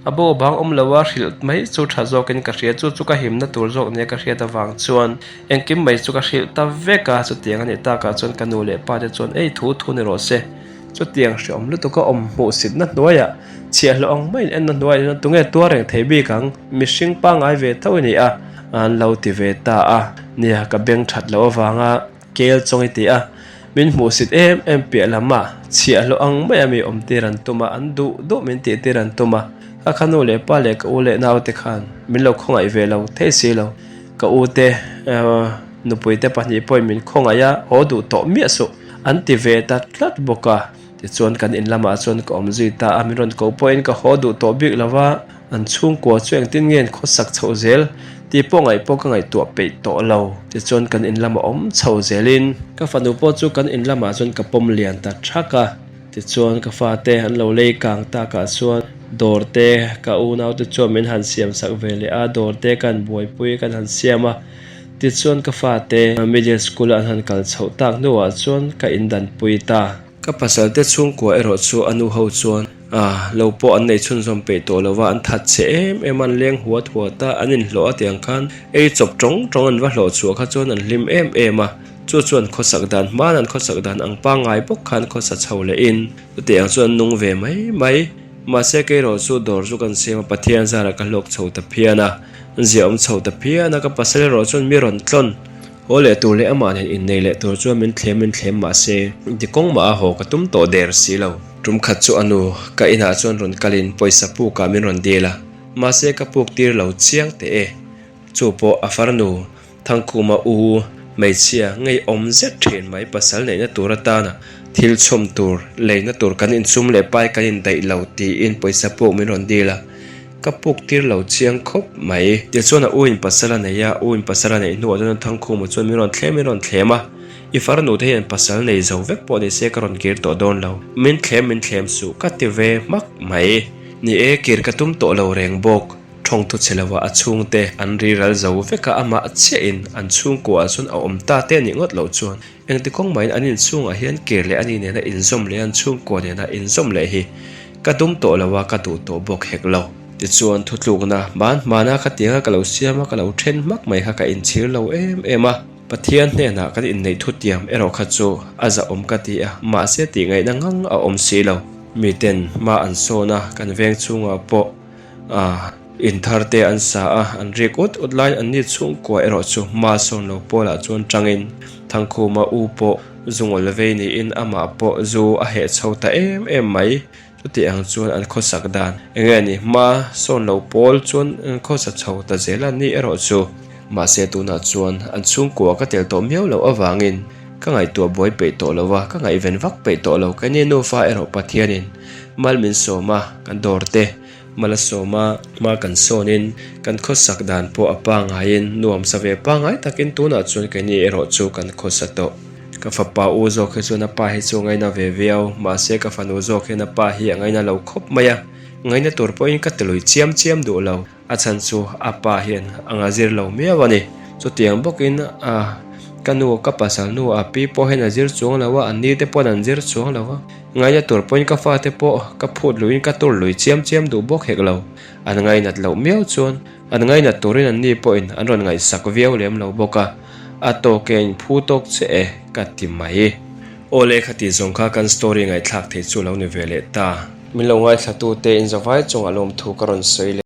[SPEAKER 1] a bo bang awm lo a, hrilh mai chu tha zawkin ka hria chu chu ka himna tur zawk nia ka hriat avang chuan engkim mai chu ka hrilh ta vek a, chutiang a nih takah chuan ka nu leh pa te chuan ei thu thu ni rawh se. Chutiang hreawm lutuk a awm hmuhsitna hnuaiah chhiahhlawh ang maiin enna hnuaiah hian tunge tuar reng thei bik ang? Mihring pangngai ve tho i ni a, an lo ti ve ta a. Nia, ka beng that loh avanga kel chawng i ti a, min hmuhsit em em piah lamah chhiahhlawh ang maia mi awm tir an tum a, an duh duh min tih tir an tum a. Ka kha nu leh pa leh ka u leh naute khan min lo khawngaih ve lo thei si lo. Ka u te nupui te pahnih pawhin min khawngaih a, haw duh tawh miah suh an ti ve ta tlat bawk a. Tichuan kan in lamah chuan ka awm zui ta a, min rawn koh pawhin ka haw duh tawh bik lo va, an chhungkua chu engtin nge an khawsak chhoh zel tih pawh ngaih pawh ka ngaihtuah peih tawh lo. Tichuan kan in lamah awm chho zelin ka fanu pawh chu kan in lamah chuan ka pawm lian ta thak a. Tichuan ka fate an lo lei kang takah chuan dawr te ka unaute chuan min han siam sak ve leh a, dawr te kan buaipui kan han siam a. Tichuan ka fate middle school a an han kal chhoh tak hnuah chuan ka indanpui ta. Ka pasal te chhungkua erawh chu a nu ho chuan lo pawh an nei chhunzawm peih tawh lo va, an that chhe em em a, an leng huat huat a, an inhlawh a tiang khan ei chawp tawng tawng an va hlawh chhuah kha chuan an hlim em em a. Chu chuan khawsak dan hmana an khawsak dan ang pangngai bawk khan khawsa chho lehin chutiang chuan an nung ve mai mai. Mahse kei erawh chu dawr chu kan siam a, Pathian zarah ka hlawk chho ta phian a, zia awm chho ta phian a, ka pasal erawh chuan mi rawn tlawn haw leh tur leh amah nen innei leh tur chuan min thlem min thlem mahse ti kawng mah a haw ka tum tawh der si lo. Tum khat chu a nu ka inah chuan rawn kalin pawisa pukah min rawn dil a, mahse ka puk tir lo chiang teh e. Chu pawh a farnu Thangkhuma u hmeichhia ngeiawm zet thin mai pasal neihna tur atana thil chhawm tur leina tur kan insum leh pai kan indaih lo tiin pawisa puk min rawn dil a, ka puk tir lo chiang khawp mai. Tichuan a u in pasal a nei a, u in pasal a neih hnuah chuan Thangkhuma chuan min rawn thlem min rawn thlem a, I farnu te hian pasal nei zo vek pawh ni se ka rawn kir tawh dawn lo, min thlem min thlem suh ka ti ve hmak mai. Ni e, kir ka tum tawh lo reng bawk. Thawngthu chhe lova a chhungte an ri ral zo vek a, amah chiahin an chhungkuaah chuan a awm ta te anih ngawt loh chuan engti kawng mahin an inchhungah hian kir leh ani nena inzawm leh an chhungkua nena inzawm leh hi ka dum tawh lo a, ka duh tawh bawk hek lo. Tichuan thutlukna hman hmana khatianga ka lo siam a, ka lo then hmak mai kha ka inchhir lo em em a. Pathian hnenah kan inneih thutiam erawh kha chu a zahawm ka ti a, mahse tihngaihna ngang a awm si lo. Miten hma an sawn a, kan veng chhungah pawh A in thar te an sa a, an rik ut ut laiin an ni chhungkua erawh chu hma sawn lo pawlah chuan tangin Thangkhuma u pawh zu ngawl vei niin amah pawh zu a heh chho ta em em mai. Chuti ang chuan an khawsak dan eng nge ni hma sawn lo pawl chuan an khawsa chho ta zel a ni erawh chu. Mahse tunah chuan an chhungkua ka tel tawh miau loh avangin ka ngaihtuah buai peih tawh lo a, ka ngaihven vak peih tawh lo. Keini nufa erawh Pathianin mal min sawm a, kan dawr te mal a sawm a, hma kan sawnin kan khawsak dan pawh a pangaiin nuam sa ve pangai takin tunah chuan keini erawh chu kan khawsa tawh. Ka fapa u zawk hi chuan a pa hi chu a ngaina ve viau, mahse ka fanu zawk hian a pa hi a ngaina lo khawp mai a, ngaina tur pawhin ka ti lui chiam chiam duh lo. A chhan chu a pa hian a nga zir lo miau a ni. Chutiang bawkin a ka nu ka pasal nu a pi pawh hian a zir chuang lo a, an ni te pawhin an zir chuang lo a. Ngaina tur pawhin ka fate pawh ka phut luiin ka tur lui chiam chiam duh bawk hek lo. An ngainat loh miau chuan an ngainat turin an ni pawhin an rawn ngaihsak viau lem lo bawk a. A tawk e, in phu tawk che e ka ti mai. Aw le khati zawng kha kan story ngaihthlak theih chu lo ni ve leh ta. Min lo ngaithlatute in zavai chungah lawmthu ka rawn sawi leh.